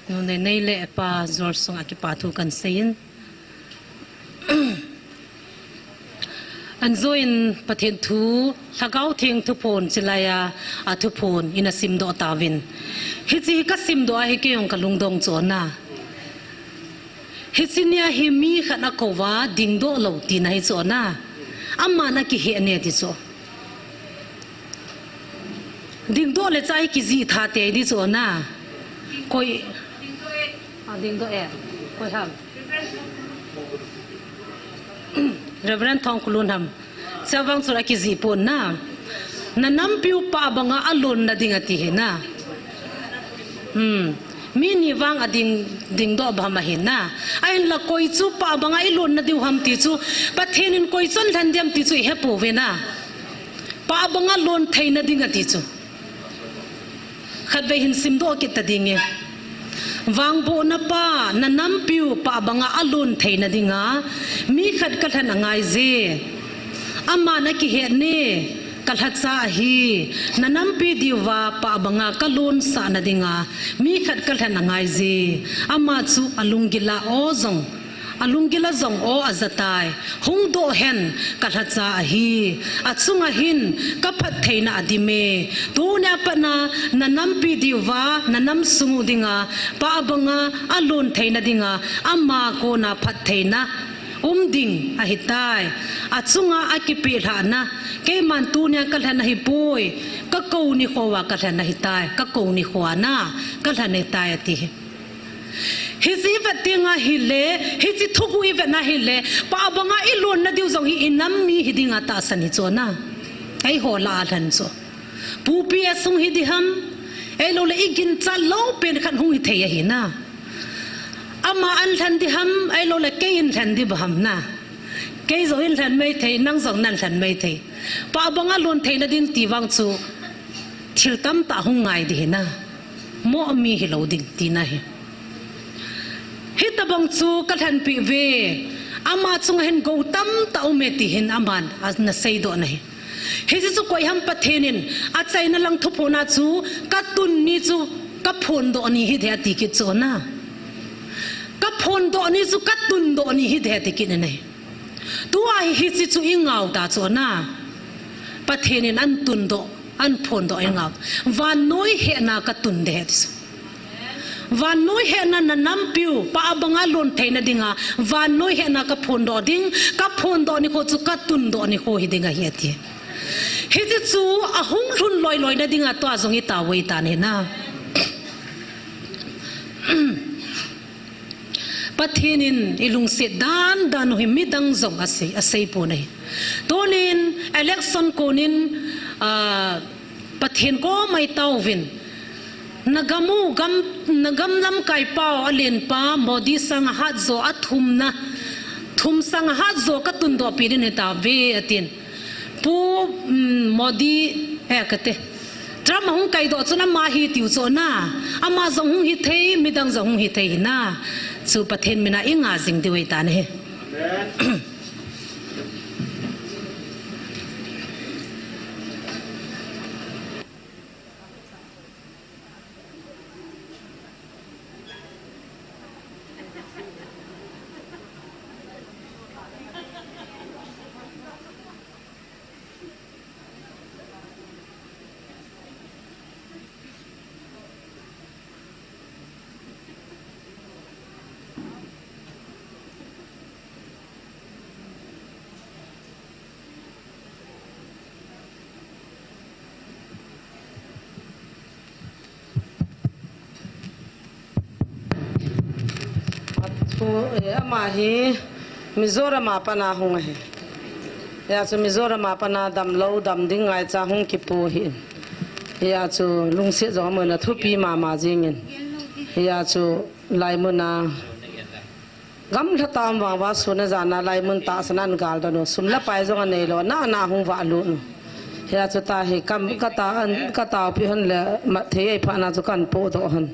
Nu Neinei le Pa Joel sunga kipa thu kahin seiyin. Anjoin Pathen thu, Lhagao Theng thuphon chilaiya, athuphon ina simdoh tauvin. Hiche kasimdoh a hi kei jong kalungdong chu na. Hiche nia hi mi khat akou uva, dingdoh lou tina hi chu na. Aman akiheh ne ti chu. Dingdoh le chai kijih tha te di chu na. Koi. A, dingdoh e. Koi ham. Reverend Thongkulun ham. Chua vang chu akijih pon na. Na nampiu pah banga alon na ding ati hi na. Hmm. Mi ni vang ading, dingdoh bam ahi na. Ahinla koi chu pah banga ilon na diu ham ti chu. Pathen in koi chu ahin lhen ding ham ti chu ihe pouve na. Pah banga lon theina ding ati chu. Khatvei hin simdoh kit ta ding e. Vangbohna Pa, na nampiu pah banga alon theina dinga, mi khat kalhen angai je. Aman akiheh ne, kalhacha ahi, na nampi diuva pah banga kalonsah na dinga, mi khat kalhen angai je. Ama chu alunggila o jong. Alunggila jong o ajatai, hungdoh hen, kalhacha ahi, achunga hin kaphattheina adim e. Tunia patna, na nampi diuva, na nam sung u dinga, pah banga alon theina dinga, ama kona phattheina um ding ahitai. Achunga akipeh lhahna, keiman tunia kalhen ahipoi, kakou nikho uva kalhen ahitai, kakou nikho a na, kalhen ahitai ati hi. Hiche ivet tenga hile, hiche thuguh ivet na hile, pah banga ilon na diu jong hi inam mi hi dinga tahsan hi chu na. Eiho lah a lhen chu. Pu P A sung hi di ham, ahilouleh iginchat lou pen khat hung hi thei ahi na. Ama ahin lhen di ham, ahilouleh kei in lhen di ba ham na. Kei jong in lhen mei thei, nang jong nan lhen mei thei. Pah banga lon theina ding ti vang chu thil tamtah hung ngai di hi na. Mo mi hilou ding tina hi. Hitabang chu kalhenpeh uve. Ama chunga hin gou tamtah um e ti hin aman ana seidoh na hi. Hiche chu koi ham Pathen in achaina lang thuphon a chu katun ni chu kaphondoh ni hiding ati kit chu na. Kaphondoh ni chu katundoh ni hiding ati kit na nei. Tua hi hiche chu ingau ta chu na. Pathen in ahin tundoh, ahin phondoh ingau. Vannoi hena katun ding ati chu. Vannoi hena nanampiu, pa abanga lon theina dinga, vannoi hena kaphondoh ding, kaphondoh nikho chu katundoh nikho hiding ahi ati. Hiche chu ahung lhun loiloi na dinga tua jong itauvin ati na. Pathen in ilungset dandan u hi midang jong asei, asei pon ahi. Tunin election konin, ah, Pathen koma itauvin. Nagam u gam, nagam lamkai pau alenpa Modi sanga hatjo athumna, thum sanga hatjo katundoh pi ding hitauve atin. Pu, um, Modi, eh, kati. Trump ahung kaidoh chun ama hi tiu chu na. Ama jong hung hithei, midang jong hung hithei hi na. Chu Pathen mina inga jing diu ahi ta na hi. Atu, eh, ama hi Mizoram a pat a hung ahi. Hijeh chun Mizoram a pat a damlou, dam ding ngaicha hung kipu ahi. Hijeh chun lungset jong amun a thupi mama jingin. Hijeh chun hilai mun a gamlha tam vang va sun a jan a hilai mun tahsan a ahin gal doh u. Sum le pai jong anei lou, ana, ana hung valut u. Hijeh chun tahi kam, kata, an, kataopi hon le, mat thei ahiphat na chu kahin podoh hon.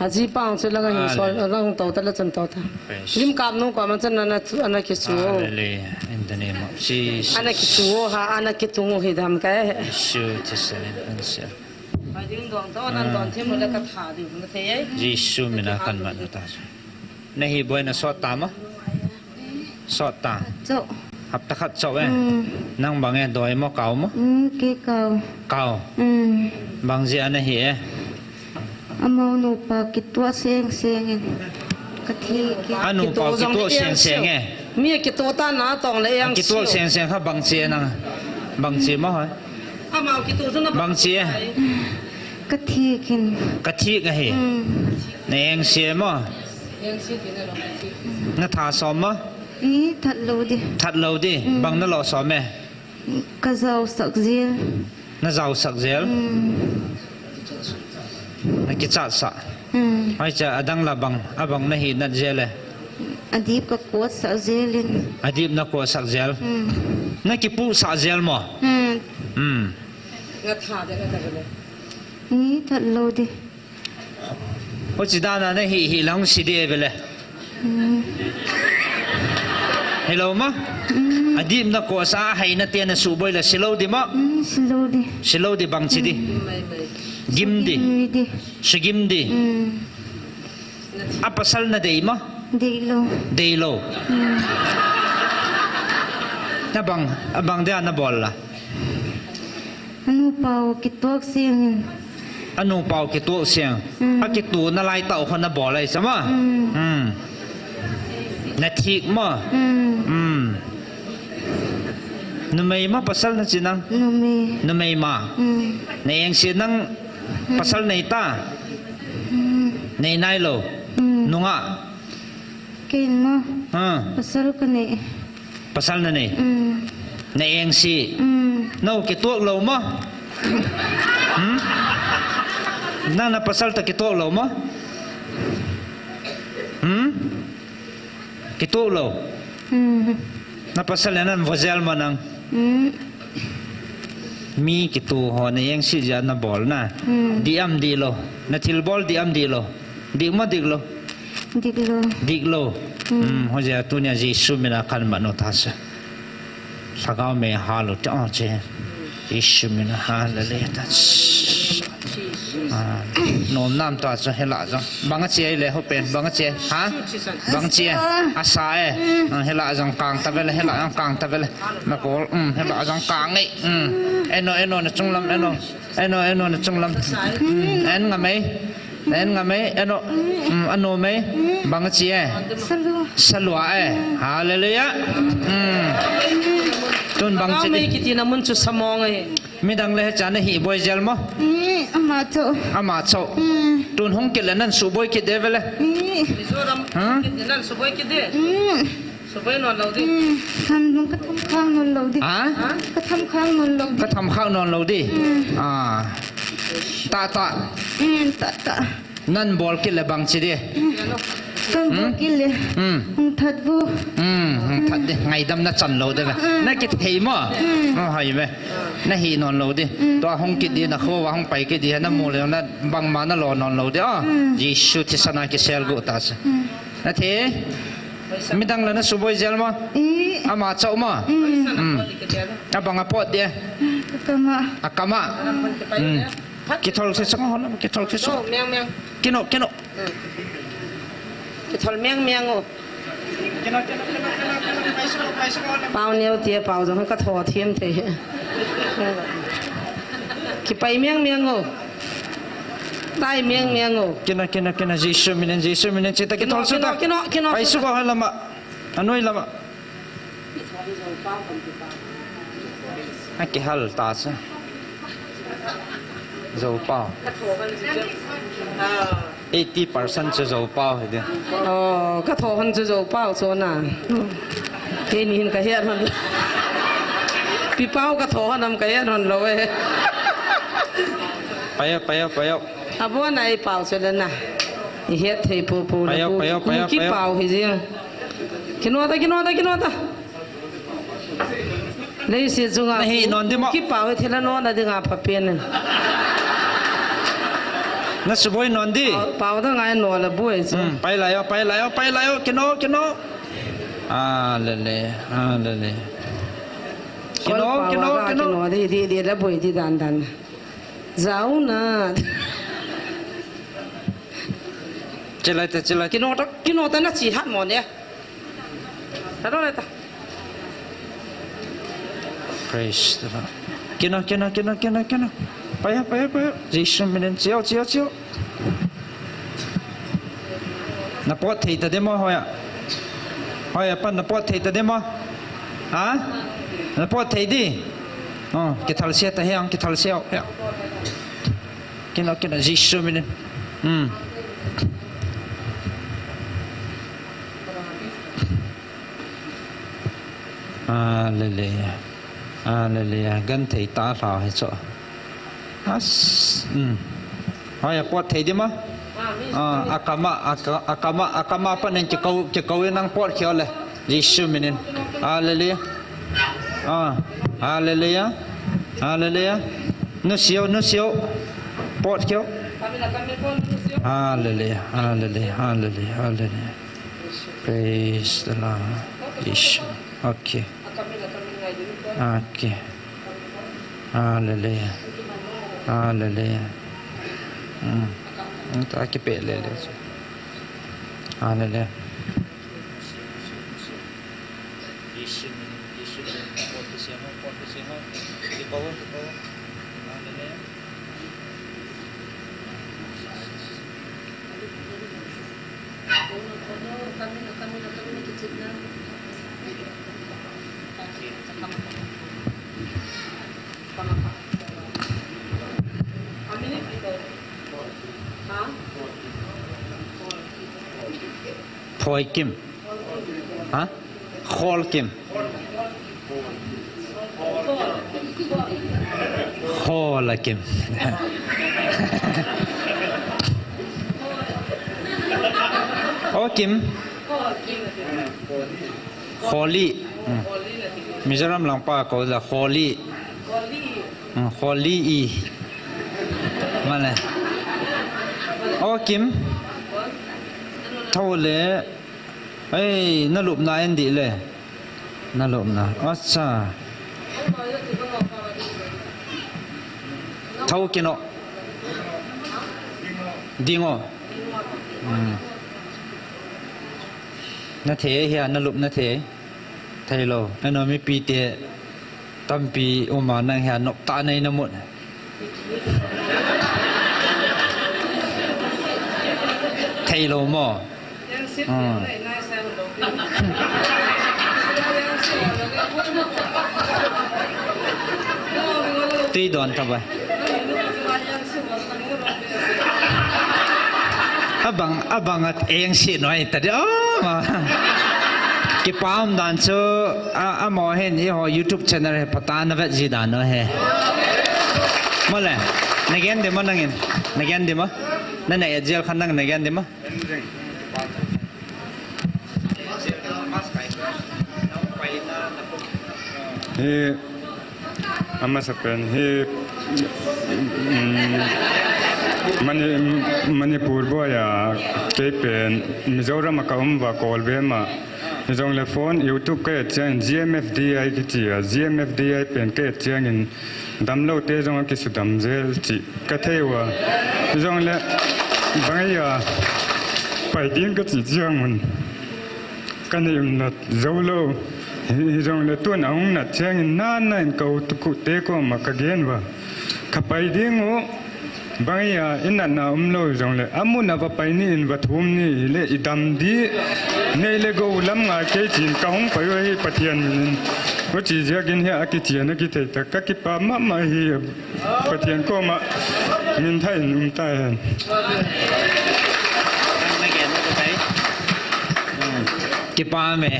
Ajipa chu langa hin sol, Hallelujah. Lang to ta le chun to ta. Praise. Lim kap nu ko man chan ana, ana kichu. Hallelujah. In the name of Jesus. Ana kichu ha, ana kitung u hi dam kai. Jesu, Jesu, Jesu. Pai ding don to, nan don thim le ka tha ding, na thei ai. Jesu mina kahin mat u ta. Nahi boina sot ta mo? Sot ta. Cho. Hapta khat cho e. Mm. Nang bang e, doi mo, kau mo? Mm, kei kau. Kau. Mm. Bang jeh a nahi e? Amau nupa kituah seng seng in. Ka thi ki. Anupa kituah seng seng e. Mi kituah ta na tong le yang. Kituah seng seng kha bang che nang. Bang che mo ha. Amau kituah na bang che. Ka thi kin. Ka thi ka hi. Mm. Na eng se mo. Na tha som mo? I, that lou di. That lou di. Mm. Bang na lo som e? Ka jao sak jel. Na jao sak jel? Mm. Na kichat sah. Mm. Ai cha adang la bang, abang na hi nat jel e? Adip ka kot sak jel in. Adip na kot sak jel? Mm. Na kipu sak jel mo? Mm. Mm. Nga tha de na ka le. I, that lou di. Hochi dan a nahi hi lang si de vele. Hmm. Hello ma? Hmm. Adip na ko sa hai na te na suboi la silou di ma? Hmm, silou di. Silou di bang chi di. Hmm. Gim di. Gim di. Sugim di. Hmm. A pasal na dei ma? Dei lou. Dei lou. Hmm. Na bang, bang dia na bol la. Anu pau kituak seng. Anu pau kituak seng. Mm. A kitu na lai tau kho na bol ai sama. Mm. Mm. Na thik ma. Mm. Mm. Numei ma pasal na chi nang? Numei. Numei ma. Mm. Na eng si nang pasal nei ta? Mm. Nei nai lou. Mm. Nunga. Kei ma. Ha. Pasal ka nei. Pasal na nei? Mm. Na eng si. Mm. Nau kituak lou ma? Hmm? Nang na pasal ta kituak lou ma? Hmm? Kituak lou. Mm. Na pasal na nan vojel ma nang. Mm. Mi kitu ho na eng si ja na bol na. Mm. Di am di lou. Na thil bol di am di lou. Dik ma dik lou. Dik lou. Dik lou. Mm. Hmm, hoja tunia Jesu mina kan ma no ta sa. Lhagao me ha lou ta che. Jesu mina, hallelujah. That's, ah, nom nam ta chu hela jong. Bang a chi ai le ho pen, bang a chi ai. Ha? Bang chi ai. Asa e. Ah, hela jong kang ta vele, hela jong kang ta vele. Na kol, um, hela jong kang e. Um. Eno, eno, na chunglam, eno. Eno, eno, na chunglam. Um, en nga mai. En nga mai, eno, mm, ano mai, bang chi e. Salua. Salua e. Hallelujah. Mm. Tun bang chi mai di. Kiti na mun chu samong e. Midang le cha na hi boi jel mo. Mm, ama cho. Ama cho. Mm. Tun hung kit le nan suboi kit de vele. Mm. Mizoram. Ha? Kit le nan suboi kit de. Mm. Suboi non lou di. Hmm, tham lung ka tham khang non lou di. Ha? Ha? Ka tham khang non lou di. Ka tham khang non lou di. Hmm. Ah. Ta ta. Hmm, ta ta. Nan bol kit le bang chi di. Hmm. Kan bol kit le. Hmm. Hung that bu. Hmm, hung that di. Ngaidam na chan lou di ve. Hmm. Na kithei mo. Hmm. Oh, hai ve. Na hi non lou di. Hmm. Tua hung kit di na kho va hung pai kit di na mu le na bang ma na lo non lou di. Oh. Hmm. Jesu thisan a kisel gu ta se. Hmm. Na the. Midang le na suboi jel mo? I. Ama cho mo? Mm. Mm. Abang a pot dia? Akama. Akama. Mm. Kithol se song hon, kithol se song. Miang miang. Kino, kino. Mm. Kithol miang miang o. Pau neo tia pau jong ka tho thiam thei. Kipai miang miang o. Tai miang miang o. Kina, kina, kina, Jesu minin, Jesu minin, chita kithol suta. Kino, kino, kino. Pai suka ho lama. Anoi lama. Akihal ta sa. Zopau. Eighty percent chu Zopau hi di. Oh, ka tho hon chu Zopau chu na. Keini hin ka het hon. Pi pau ka tho hon am ka het hon lou e. Payau, payau, payau. Abon a i pau chu le na. I het thei popo le. Payau, pau, payau, payau, Kuki payau. Pau hi jing. Kino ta, kino ta, kino ta. Leiset chunga. Na hi non di mo. Kipau hi thila non a dinga pha pen. Na suboi non di. Pau, pau da ngai non la boi chu. Hmm, pai lai o, pai lai o, pai lai o, kino, kino. Ah, le le, ah, le le. Kino, kino, kino. Kino di, di, di la boi di dan dan. Zau na. Chilai ta, chilai. Kino ta, kino ta na chi hat mo ne. Praise the Lord. Kino, kino, kino, kino, kino. Payau, payau, payau. Jesu minin, chiau, chiau, chiau. Na pot thei ta di mo hoiya. Hoiya pan na pot thei ta di mo. Ha? Na pot thei di. Oh, kithal sia ta hiang, kithal sia, hiang. Kino, kino, Jesu minin. Hmm. Hallelujah. Hallelujah. Gan thei ta hlau hi chu. As, um. Hoiya pot thei di mo? Ah, akama, aka-, akama, akama panin kikou, kikou in nang pot kheo le. Jesu minin. Hallelujah. Ah, hallelujah. Hallelujah. Nusiu, nusiu. Pot kheo. Hallelujah. Hallelujah. Hallelujah. Hallelujah. Praise the Lord. Jesu. Okay. Okay. Hallelujah. Hallelujah. Mm. Mm, ta kipe le le. Hallelujah. Phoi kim. Ha? Khol kim. Khol a kim. O kim. Kholi. Hmm. Mizoram langpa kou la kholi. Hmm, kholi i. Male. O kim. Thole. Ei, na lupna en di le. Na lupna. Acha. Thao kino. Dingo. Hmm. Na thei hia, na lup na thei. Theilou. Nano mipi te tampi uma nang hia nop ta nei na mut. Theilou mo. Hmm. Tui don ta ba. Abang, abang at eng si noi ta di. Oh, ma. Kipah um dan chu, a, amo hin, eiho YouTube channel hi phatah a na vet ji dan u hi. Mole, na gen di mo nangin, na gen di mo. Na na et jel khan nang na gen di mo. Hi, amasapen hi, mm, Mani-, Manipur boya, kei pen, Mizoram a ka um uva Kolbem a. Hijongle phone, YouTube ka et chiang, G M F D I kiti a, G M F D I pen ka et chiangin, damlou te jong a kisudam jel chih ka thei uva. Hijongle, bang a, pai ding ka chi chiang un. Ka nei um nat jou lou. Hi, hijongle tun a hung nat chiangin nana in ka u te koma ka gen uva. Ka pai ding u, bang a, i natna um lou jongle, amun a va pai ni in va thum ni le i dam di, nei le gou lam ngai kei chin ka hung pai uva hi Pathian min in. U chi jia gin hi a kichian a kithei ta ka kipah mama hi. Pathian koma min thai in um ta hen. Kipah me.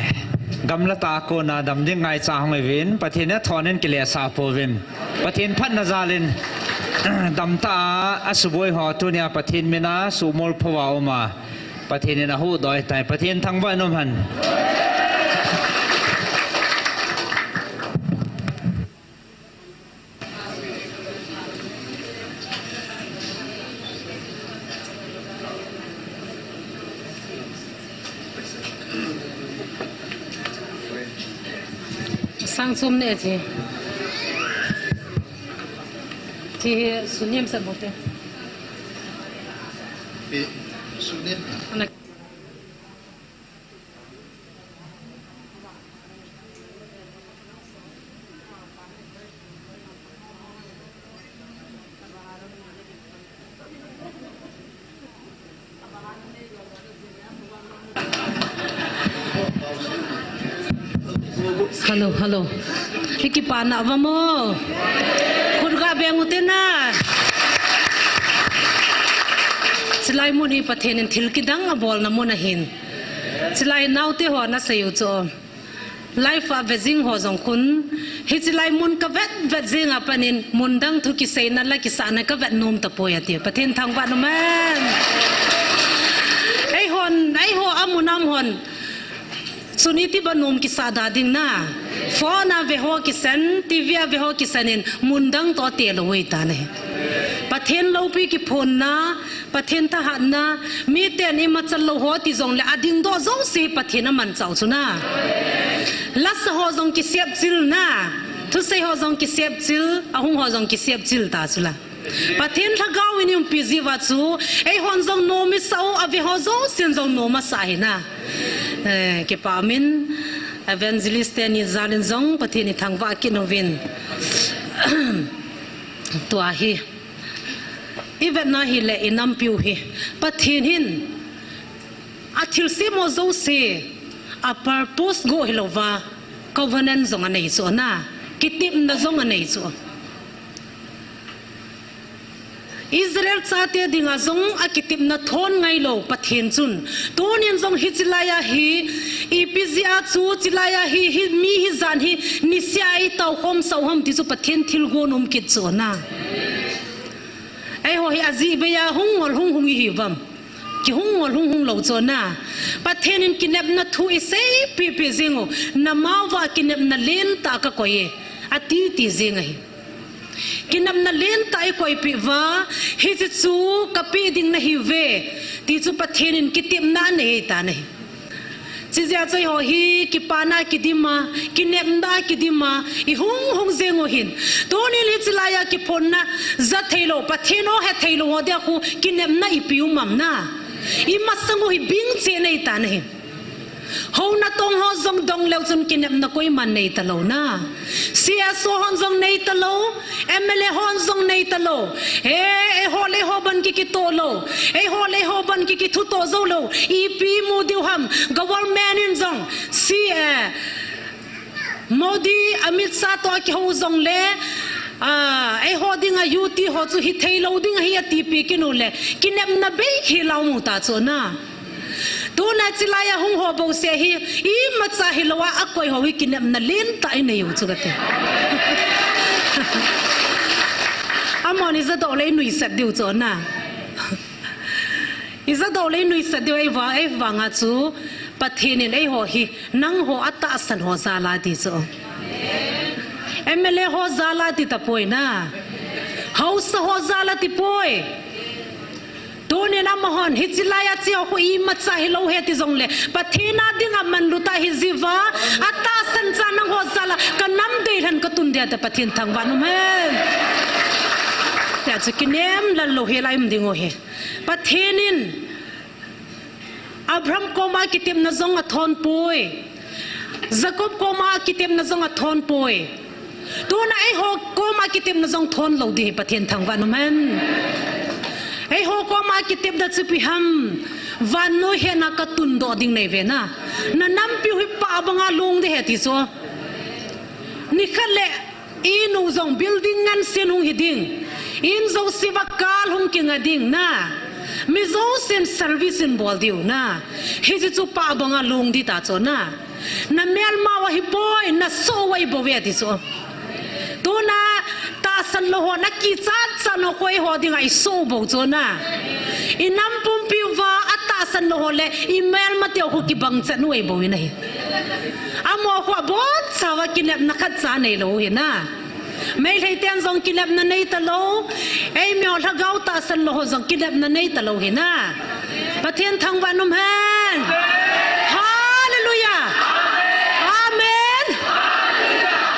Gamla ta kona dam ding ngaicha hung uvin, Pathian a thon in kile sa pouvin. Pathian phatna jal in, dam ta a suboi ho tunia Pathian min a sumol pho a um a. Pathian in a huhdoh tai. Pathian thangvah in um hen. Sang sum ne chi. Chi hi sunim sa bote. Ana Hello, hello. Hi kipana uva mo. Khut ga beng u te na. Chilai mun hi Pathen in thil kidang a bolna mun ahin. Chilai naote ho na sei u chu. Live a ve jing ho jong khun, hichi lai mun ka vet vet jing a panin, mun dang thu kiseina la kisahna ka vet nom tapoi ati. Pathen thangvah in um hen. Eihon, eiho amun amun hon. Suni ti ba nom kisah da ding na. Phone a ve ho kisen, T V a ve ho kisen in, mun dang toh te lou ui ta na hi. Pathen loupi kiphonna, Pathen thahatna, miten imachal lou ho ti jongle ading doh jouse Pathen amanchah u chu na. Lasa ho jong kisep chil na, thusei ho jong kisep chil, ahung ho jong kisep chil ta chu la. Pathen lhagao in i umpi jiu va chu, eihon jong nom isah u, ave ho jousen jong nom asah hi na. Eh, kipah min, evangelist teni jal in jong Pathen i thangvah kit uvin. Tua hi. I vetna hi le i nampiu hi. Pathen hin a thilsem ho jouse a purpose go hilou va covenant jong anei chu na. Kitepna jong anei chu. Israel chate dinga jong a kitepna thon ngailou Pathen chun. Tunin jong hichi lai a hi ipi jeh a chu chi lai a hi, hi mi hi jan hi niseh a i tao khom sah u ham ti chu Pathen thilgon um kit chu na. Eiho hi ajeh bei a hung ngol hung hung i hi uvam. Kihung ngol hung hung lou chu na. Pathen in kinepna thu i seipi pi jing u. Na ma uva kinepna lentah ka koi e. Ati ti jing ahi. Kinepna lentah i koipi uva. Hichi chu ka pe ding na hi uve. Ti chu Pathen in kitepna anei ta na hi. Chijeh a chu eiho hi kipana kidim a, kinepna kidim a, i hung hung jeng u hin. Tunin hiche laiya kiphonna ja thei lou, Pathen o he thei lou ho dia khu kinepna ipi um am na. I masang u hi bing cheh nei tan ahi. Hou natong ho jong dong leu chun kinepna koiman nei talou na. C S O hon jong nei talou, M L A hon jong nei talou. He, eiho le eiho ban kikitoh lou. Eiho le eiho ban kikithutoh jou lou. Ipi imu diu ham. Government in jong C, eh, Modi, Amit Shah toh akihou jongle, ah, eiho dinga U T ho chu hithei lou ding ahi atipi kit uleh, kinepna bei hi lau mu ta chu na. Tuna hiche laiya hung ho bouseh hi, imacha hilou a, akoi ho hi kinepna lentah inei u chu kati. Amahon ijadoh le inuisat diu chu na. Ijadoh le inuisat diu, eivang, eivang a chu Pathen in eiho hi, nangho atahsan ho jal a ati chu. M L A ho jal a ati tapoi na. Haosa ho jal a ati poi. Tunin amahon, hiche laiya hiche ho khu imacha hilou ahi ati jongle, Pathen a dinga manlu tah ahi jeh uva, atahsan cha nangho jal a, kanam deilhen katun ding ati Pathen thangvah in um hen. Tia chu kinem lal lou hi lai um ding u hi. Pathen in, Abraham koma kitepna jong athon poi. Jacob koma kitepna jong athon poi. Tuna eiho koma kitepna jong thon lou ding hi Pathen thangvah in um hen. Eiho koma kitepna chu ipi ham. Vannoi hetna katundoh ding neive na. Nanampiu hi pah banga long ding ahi ati chu. Nikhat le inu jong building ngansen hung hi ding. In jouse va kal hung kinga ding na. Mi jousen service in bol diu na. Hiche chu pah banga long ding ta chu na. Na melma u ahi poi, na soh u ahi bou ve ati chu. Tuna tahsan lou ho, na kichat chat nau khu eiho dinga isoh u bou chu na. Inam pumpi uva atahsan lou ho le imelma teu khu kibang chat u ahi bou in ahi. Amaho khu abon chauva kinepna khatcha neilou hi na. Meitei ten jong kinepna nei talou. Eimi ho lhagao tahsan lou ho jong kinepna nei talou hi na. Pathen thangvah in um hen. Hallelujah. Amen.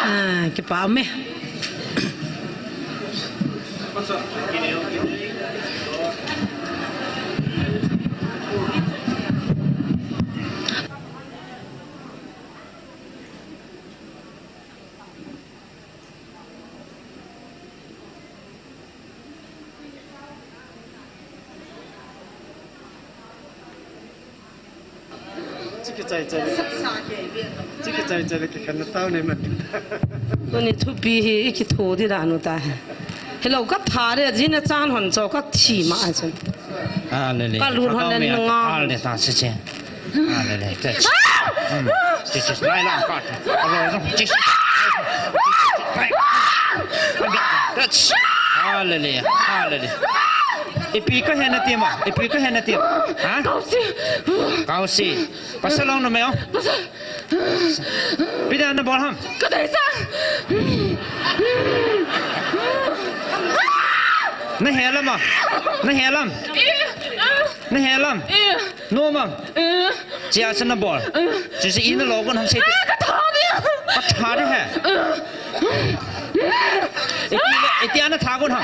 Ah, kipa um e. Chiki chai chai le. Chiki chai chai le kikhen na tao nei man. Tuni thupi hi ikithu di dan u ta. Hello, ka tha de, jina chan hon cho ka thi ma a chun. Ah, le le. Ka lut hon le nga. Al de ta se che. Ah, le le. Te. Hmm. Te, te, lai la ka. Alo, no. Te. Te. Ah, le le. Ah, le le. Ipi kahe nati ma? Ipi kahe nati ma? Ha? Kausi. Kausi. Pasal lang numei o. Pasal. Ipi dia nabol ham? Kadei sa. Nahe lam a? Nahe lam? Nahe lam? Nom am? Chia sa nabol. Chia sa ina lo kon ham sei. Katha di. Katha di he. Iti le, iti ana tha kon ham?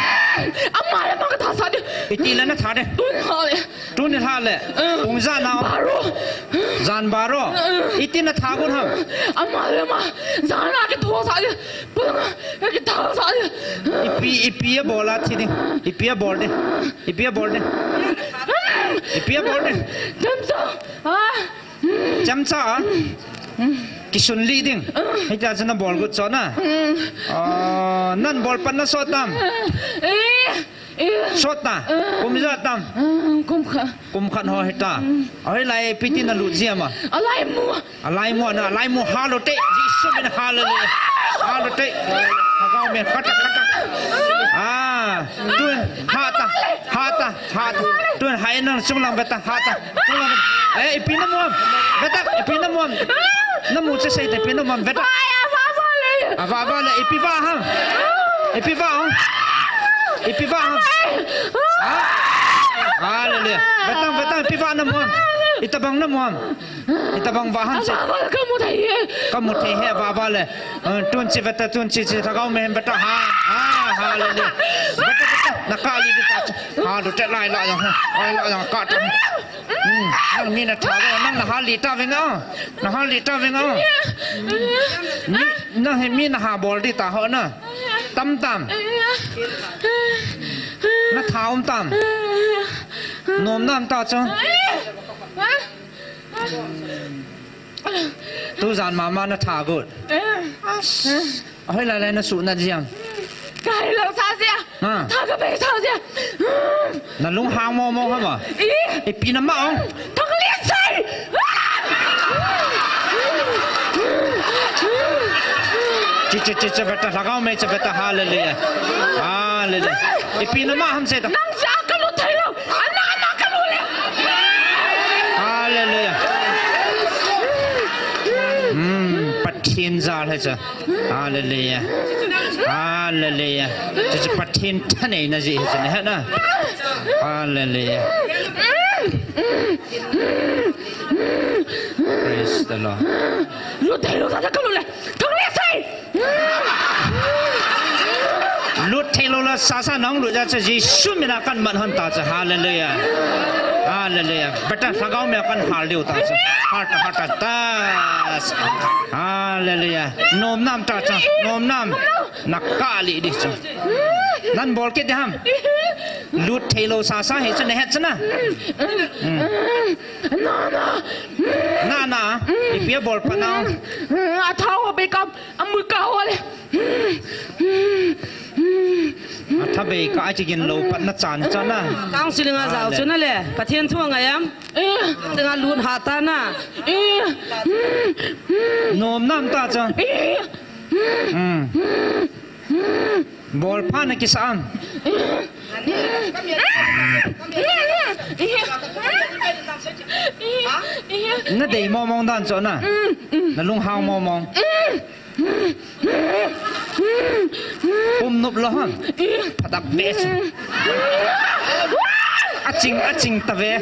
Ama le ma katha sa di. Iti le natha di. Tun ha le. Tuni lha le. Pung ijat na? Baro. Jan baro. Iti natha kon ham? Ama le ma. Jan a kitho sa di. Pung a kitho sa di. Ipi, ipi abol a thi ding. Ipi abol ding. Ipi abol ding. Ipi abol ding. Chemcha. Ah. Chemcha a? Kisun li ding. Hita chu nabol got cho na. Ah, nabol pan na sot tam. Eh. Sot ta. Kum ijat tam? Kum khat. Kum khat ho hita. Ahoi lai ipi ti nalut jia ma? Alai mu. Alai mu na, alai mu ha lo te. Jesu min ha lo le. Ha lo te. Ha gao min khat khat. Ah, tun ha ta, ha ta, ha ta. Tun ha in nang sung lang ve ta, ha ta. Sung lang ve ta. Eh, ipi namu am? Ve ta, ipi namu am? Namu che sei te, ipi namu am? Ve ta. Ava, ava le, ipi va ham? Ipi va ham? Ipi va ham? Ha? Hallelujah. Vetang, vetang, ipi vah namu ham? Itabang namu ham? Itabang vah ham se? Ava, ava, kamu thei e. Kamu thei e, ava, ava le. Eh, tun chi veta, tun chi chi, Lhagao Mehem veta. Ha, ha, hallelujah. Veta, veta, nakah lih ding ta. Ha, lu te lai la jong, lai la jong kah ta. Hmm, nang mi natha ve, nang nahal lih ta ve nga. Nahal lih ta ve nga. Mi, nang hi mi naha bol ding ta ho na. Tam tam. Natha um tam. Nom nam ta chu. Tujan mama natha got. Ahoi lai lai nasuh nat jeng. Kahai lang sa jia. Ha. Tha kabei sa jia. Nalunghang momo ham a? I. Ipi nama ong? Thang le sai. Chi, chi, chi, chi, veta, Lhagao Mei, chi, veta, hallelujah. Hallelujah. Ipi nama ham se ta. Nang sa kalut thei lou. Ana, ana kalut le. Hallelujah. Hmm, Pathen jal hai cha. Hallelujah. Hallelujah. Chu chu Pathen thaneina jeh hi chu na he na. Hallelujah. Praise the Lord. Lut thei lou sa sa kalut le. Thang le sai. Lut thei lou la sa sa nang lut ja cha Jesu mina kaman hon ta cha. Hallelujah. Hallelujah. Beta Lhagao Mei a kahal diu ta cha. Hal ta, hal ta, ta. Hallelujah. Nom nam ta cha. Nom nam. Nakah lih ding chu. Nan bol kit ding ham? Lut thei lou sa sa hi chu na het chu na. Hmm. Na, na. Na, na. Ipi a bol pa na. Atha ho bei ka, amui ka ho le. Atha bei ka a chi gin lou pa na chan chan na. Counseling a jao chu na le. Pathen thu a ngai am. Counseling a lut ha ta na. Nom nam ta cha. Hmm. Bol pha na kisa am. Na dei mong mong dan chu na. Na lunghang mong mong. Pum nop lou ham. Phadak be chu. Aching, aching ta ve.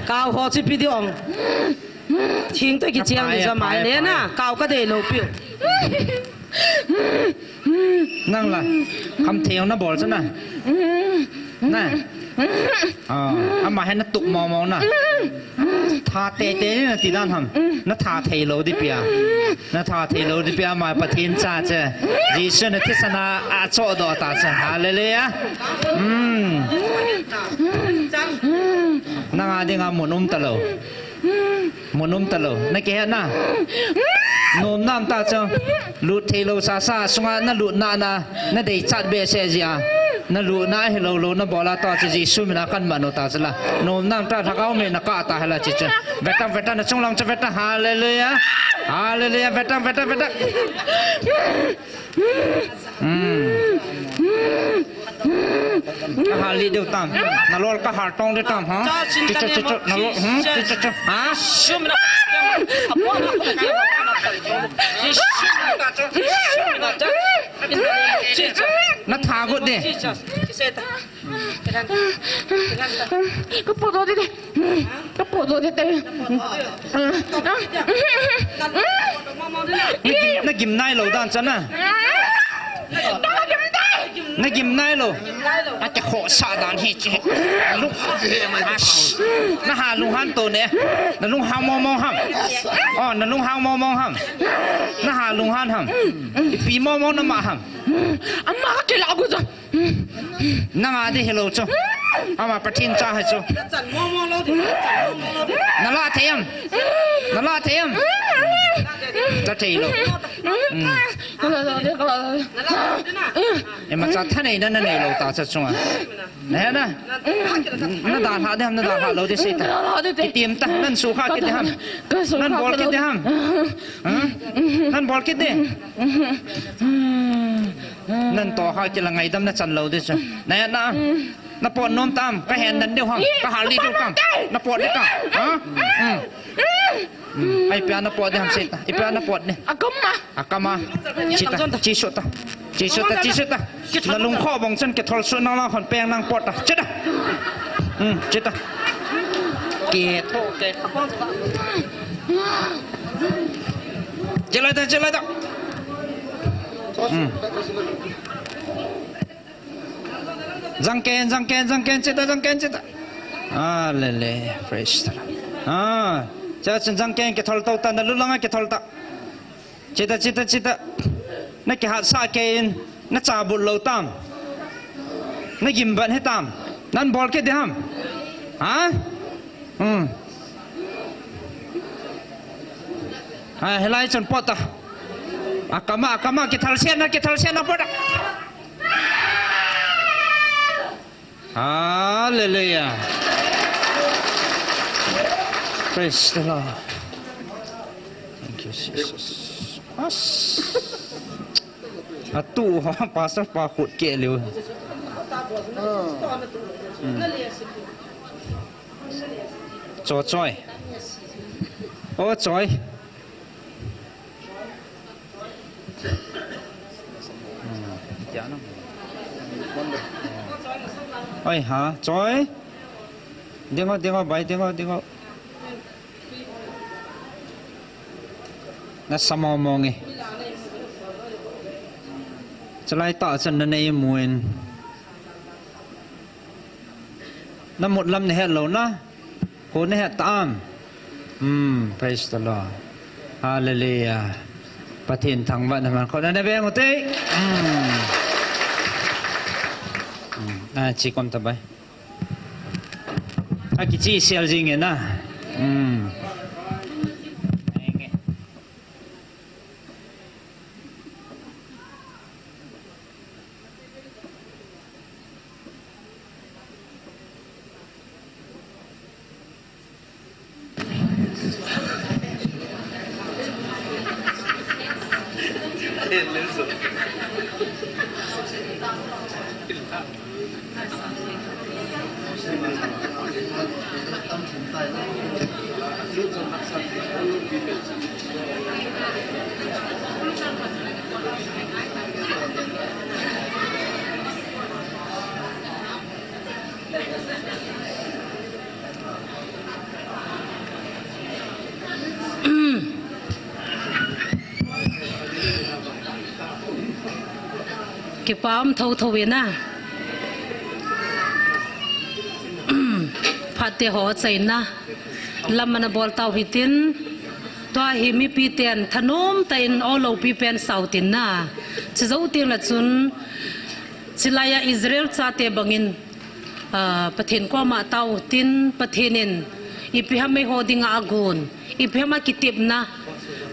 Kau ho chi pi di ong. Thing to kichiang ni jam mai le na, kau ka dei lou piu. Nang la, kham thei na bol cha na. Na. Ah, ama hi na tup mong mong na. Tha tei tei na ti dan ham. Na tha thei lou ding pia. Na tha thei lou ding pia ama Pathen cha cha. Jesu na thisan a achoh doh ta cha. Hallelujah. Hmm. Nang a ding a mun um ta lou. Mun um ta lou. Na kihet na. Nom nam ta chu. Lut thei lou sa sa sunga na lut na na. Na dei chat be se jia. Na lut na hi lou lou na bol a ta chu Jesu mina kaman u ta chu la. Nom nam ta Lhagao Mei na kah ta hi la chi chu. Veta veta na chung lang chu veta. Hallelujah. Hallelujah. Veta veta veta. Hmm. Kahal lih diu tam. Na lol kahal tong diu tam, ha? Chi, chi, chi, chi. Na lol, hmm? Chi, chi, chi. Ha? Na tha got ding. Ka po do di te. Ka po do di te. Na gim, na gim nai lou dan cha na. Na gim nai lou. A te kho sa dan hi chi. Lu. Na ha lunghan to ne. Na lunghang mong mong ham. Oh, na lunghang mong mong ham. Na ha lunghan ham. Ipi mong mong na ma ham. Ama ka kila gu ja. Nang a ding hilou chu. Ama Pathen cha hi chu. Na la thei am. Na la thei am. La thei lou. Hmm. Imacha thaneina na nei lou ta cha chunga. Na he na. Na dalha ding ham, na dalha lou ding sei ta. Kitim ta, nan sukha kit ding ham. Nan bol kit ding ham. Ha? Nan bol kit ding. Nan toh kha kila ngaidam na chan lou ding chu. Na, na, na pot nom tam, ka hen dan diu ham, ka hal lih diu tam. Na pot ding tam. Ha? Hmm. Hmm. Ai pia na pot ding ham sei ta. I pia na pot ding. Akam a. Akam a. Chi ta, chi su ta. Chesut ta, chesut ta. Nalungkhoh bang chun kithol sut nang lang khon peng nang pot ta. Chesut ta. Hmm, chesut ta. Kithol, kithol. Chesut lai ta, chesut lai ta. Hmm. Jangken, jangken, jangken, chesut ta, jangken, chesut ta. Hallelujah, praise the Lord. Ah, chesut chun jangken kithol tou ta, nalu langa kithol ta. Chesut ta, chesut ta, chesut ta. Na kihatsah kei in, na chabut lou tam. Na gimbat hitam. Nan bol kit ding ham. Ha? Hmm. Ha, hilai chun pot ta. Akama, akama, kithal sian na, kithal sian na pot ta. Hallelujah. Praise the Lord. Thank you, Jesus. As. Atu ho, pastor pa khut ke liu. Hmm. Cho choi. O choi. Oi ha, choi. Dingo, dingo, bai, dingo, dingo. Na samo mo nge. Chalai ta chan na nei muin. Na mut lam na het lou na. Ko na het ta am. Hmm, praise the Lord. Hallelujah. Pathen thangvah na man ko na na veng u te. Hmm. Hmm. Ah, chi kom ta bai. A kichi sial jing e na. Hmm. Kipa um tho tho e na. Phat te ho chaina. Lam ana bol tau hitin. Tua hi mipi ten thanom tah in o lopi pen sau tin na. Chi zo ting la chun. Chilai a Israel chate bangin. Ah, Pathen koma tau tin, Pathen in ipi ham eiho dinga agon, ipi ham akitepna,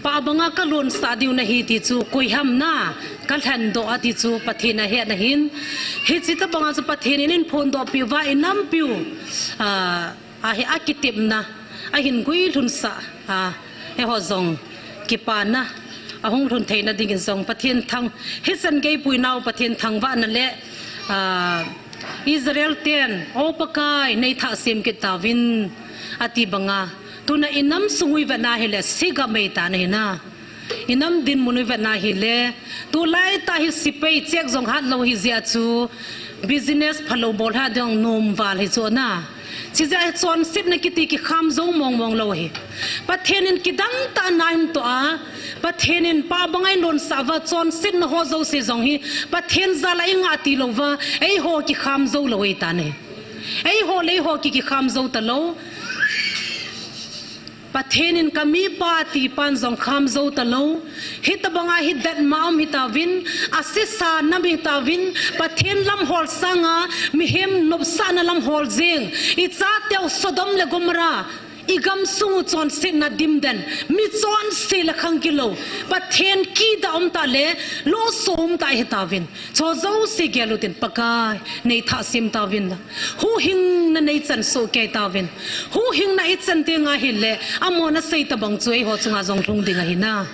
pa banga kalonsah diu nahi ti chu, koi ham na kalhen doh a ti chu, Pathen ahet na hin, hichi tabanga chu Pathen in eiphondoh peh uva, inampiu, ah, ahi akitepna, ahin guilhunsah, ah, eiho jong kipana ahung lhun theina dingin jong Pathen thang, hichan gei puinau Pathen thangvahna le, ah, Israel ten, O Pakai, nei thah sem kit tauvin, ati banga. Tuna inam sung u ivet na hile, siga mei ta nahi na. Inam dinmun u ivet na hile, tulai tah hi sepai chek jong hat lou hi jeh a chu, business phalou bol ha ding nom val hi chu na. Chijeh a hi chonsetna kiti kikham jou mong mong lou hi. Pathen in kidang tah na hin toh a, Pathen in pa banga eilonsah uva chonsetna ho jouse jong hi, Pathen jal a eingah ti lou uva, eiho kikham jou lou ei ta nahi. Eiho le eiho ki kikham jou ta lou. Pathen in ka mipa ti pan jong kham jou ta lou. Hitabanga hi datmo um hi tauvin, asesa nam hi tauvin, Pathen lam hol sanga, mihem nopsahna lam hol jeng. I chateu Sodom le Gomorrah, i gamsung u chonsetna dimden, mi chonse le khang kilou. Pathen kida um tah le, loso um tah hi tauvin. Chu jouse gel utin Pakai, nei thah sem tauvin la. Huhhingna nei chan soh kei tauvin. Huhhingna i chan teng ahile, amon asei tabang chu eiho chunga jong lhung ding ahi na.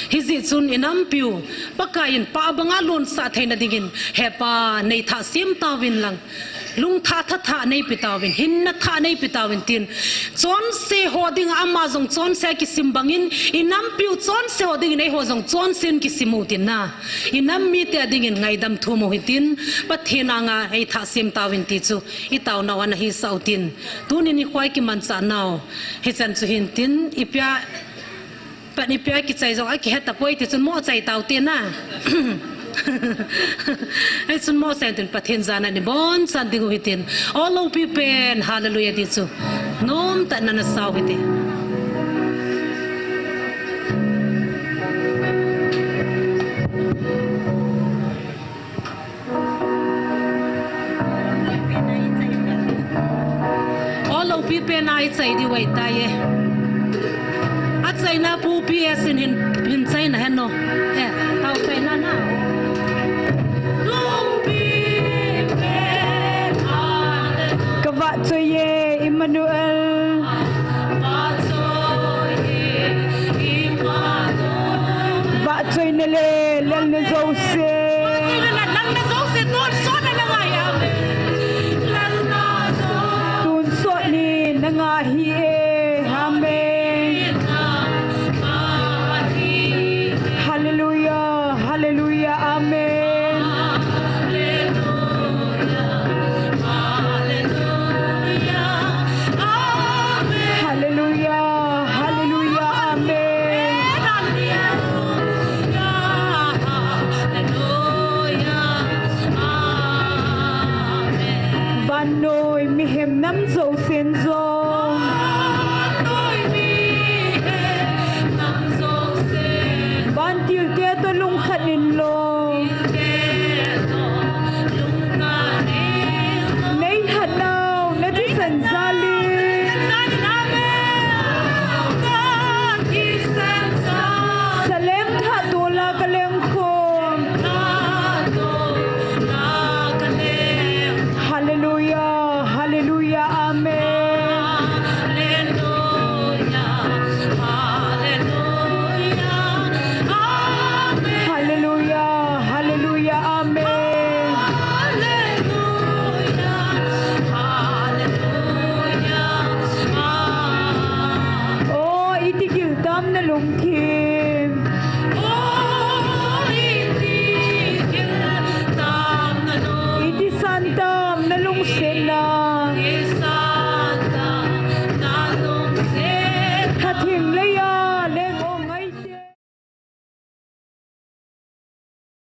Hijeh chun inampiu, Pakai in pa banga lonsah theina dingin, He Pa, nei thah sem tauvin lang. Lungthah thathah neipe tauvin, hinna thah neipe tauvin tin. Chonse ho dinga ama jong chonse kisim bangin, inampiu chonse ho dingin eiho jong chonsen kisim u tin na. Inam mite dingin ngaidam thum u hitin, Pathen anga eithah sem tauvin ti chu, itaonau ana hisah u tin. Tunin ikhoi kimanchah nau. Hichan chu hintin, ipia Pat ipia kichai jong akihet tapoi ti chun mo chai tau te na. Hichun mo chai tin Pathen jana nibon chan ding u hitin. O loupi pen, hallelujah ti chu. Nomtah in ana sao hite. O loupi pen a ichai diu ahitai e. Achaina pupi e sin hin, hin chaina hen o. E, tao chaina na. Kavahchoi e, Emmanuel. Vahchoina le lalna jouse. Tonsot ni nanga hi e. Amen. Hallelujah, hallelujah, amen. Hallelujah, hallelujah, amen. Vannoi mihem nam jousen jong. Vantilte toh lungkhat in lou. Nei hatnau, na thisan jal in. Salem thah tola kaleng khom. Hallelujah, hallelujah, amen. Hallelujah, hallelujah, amen. O, iti gil tam na lungthim.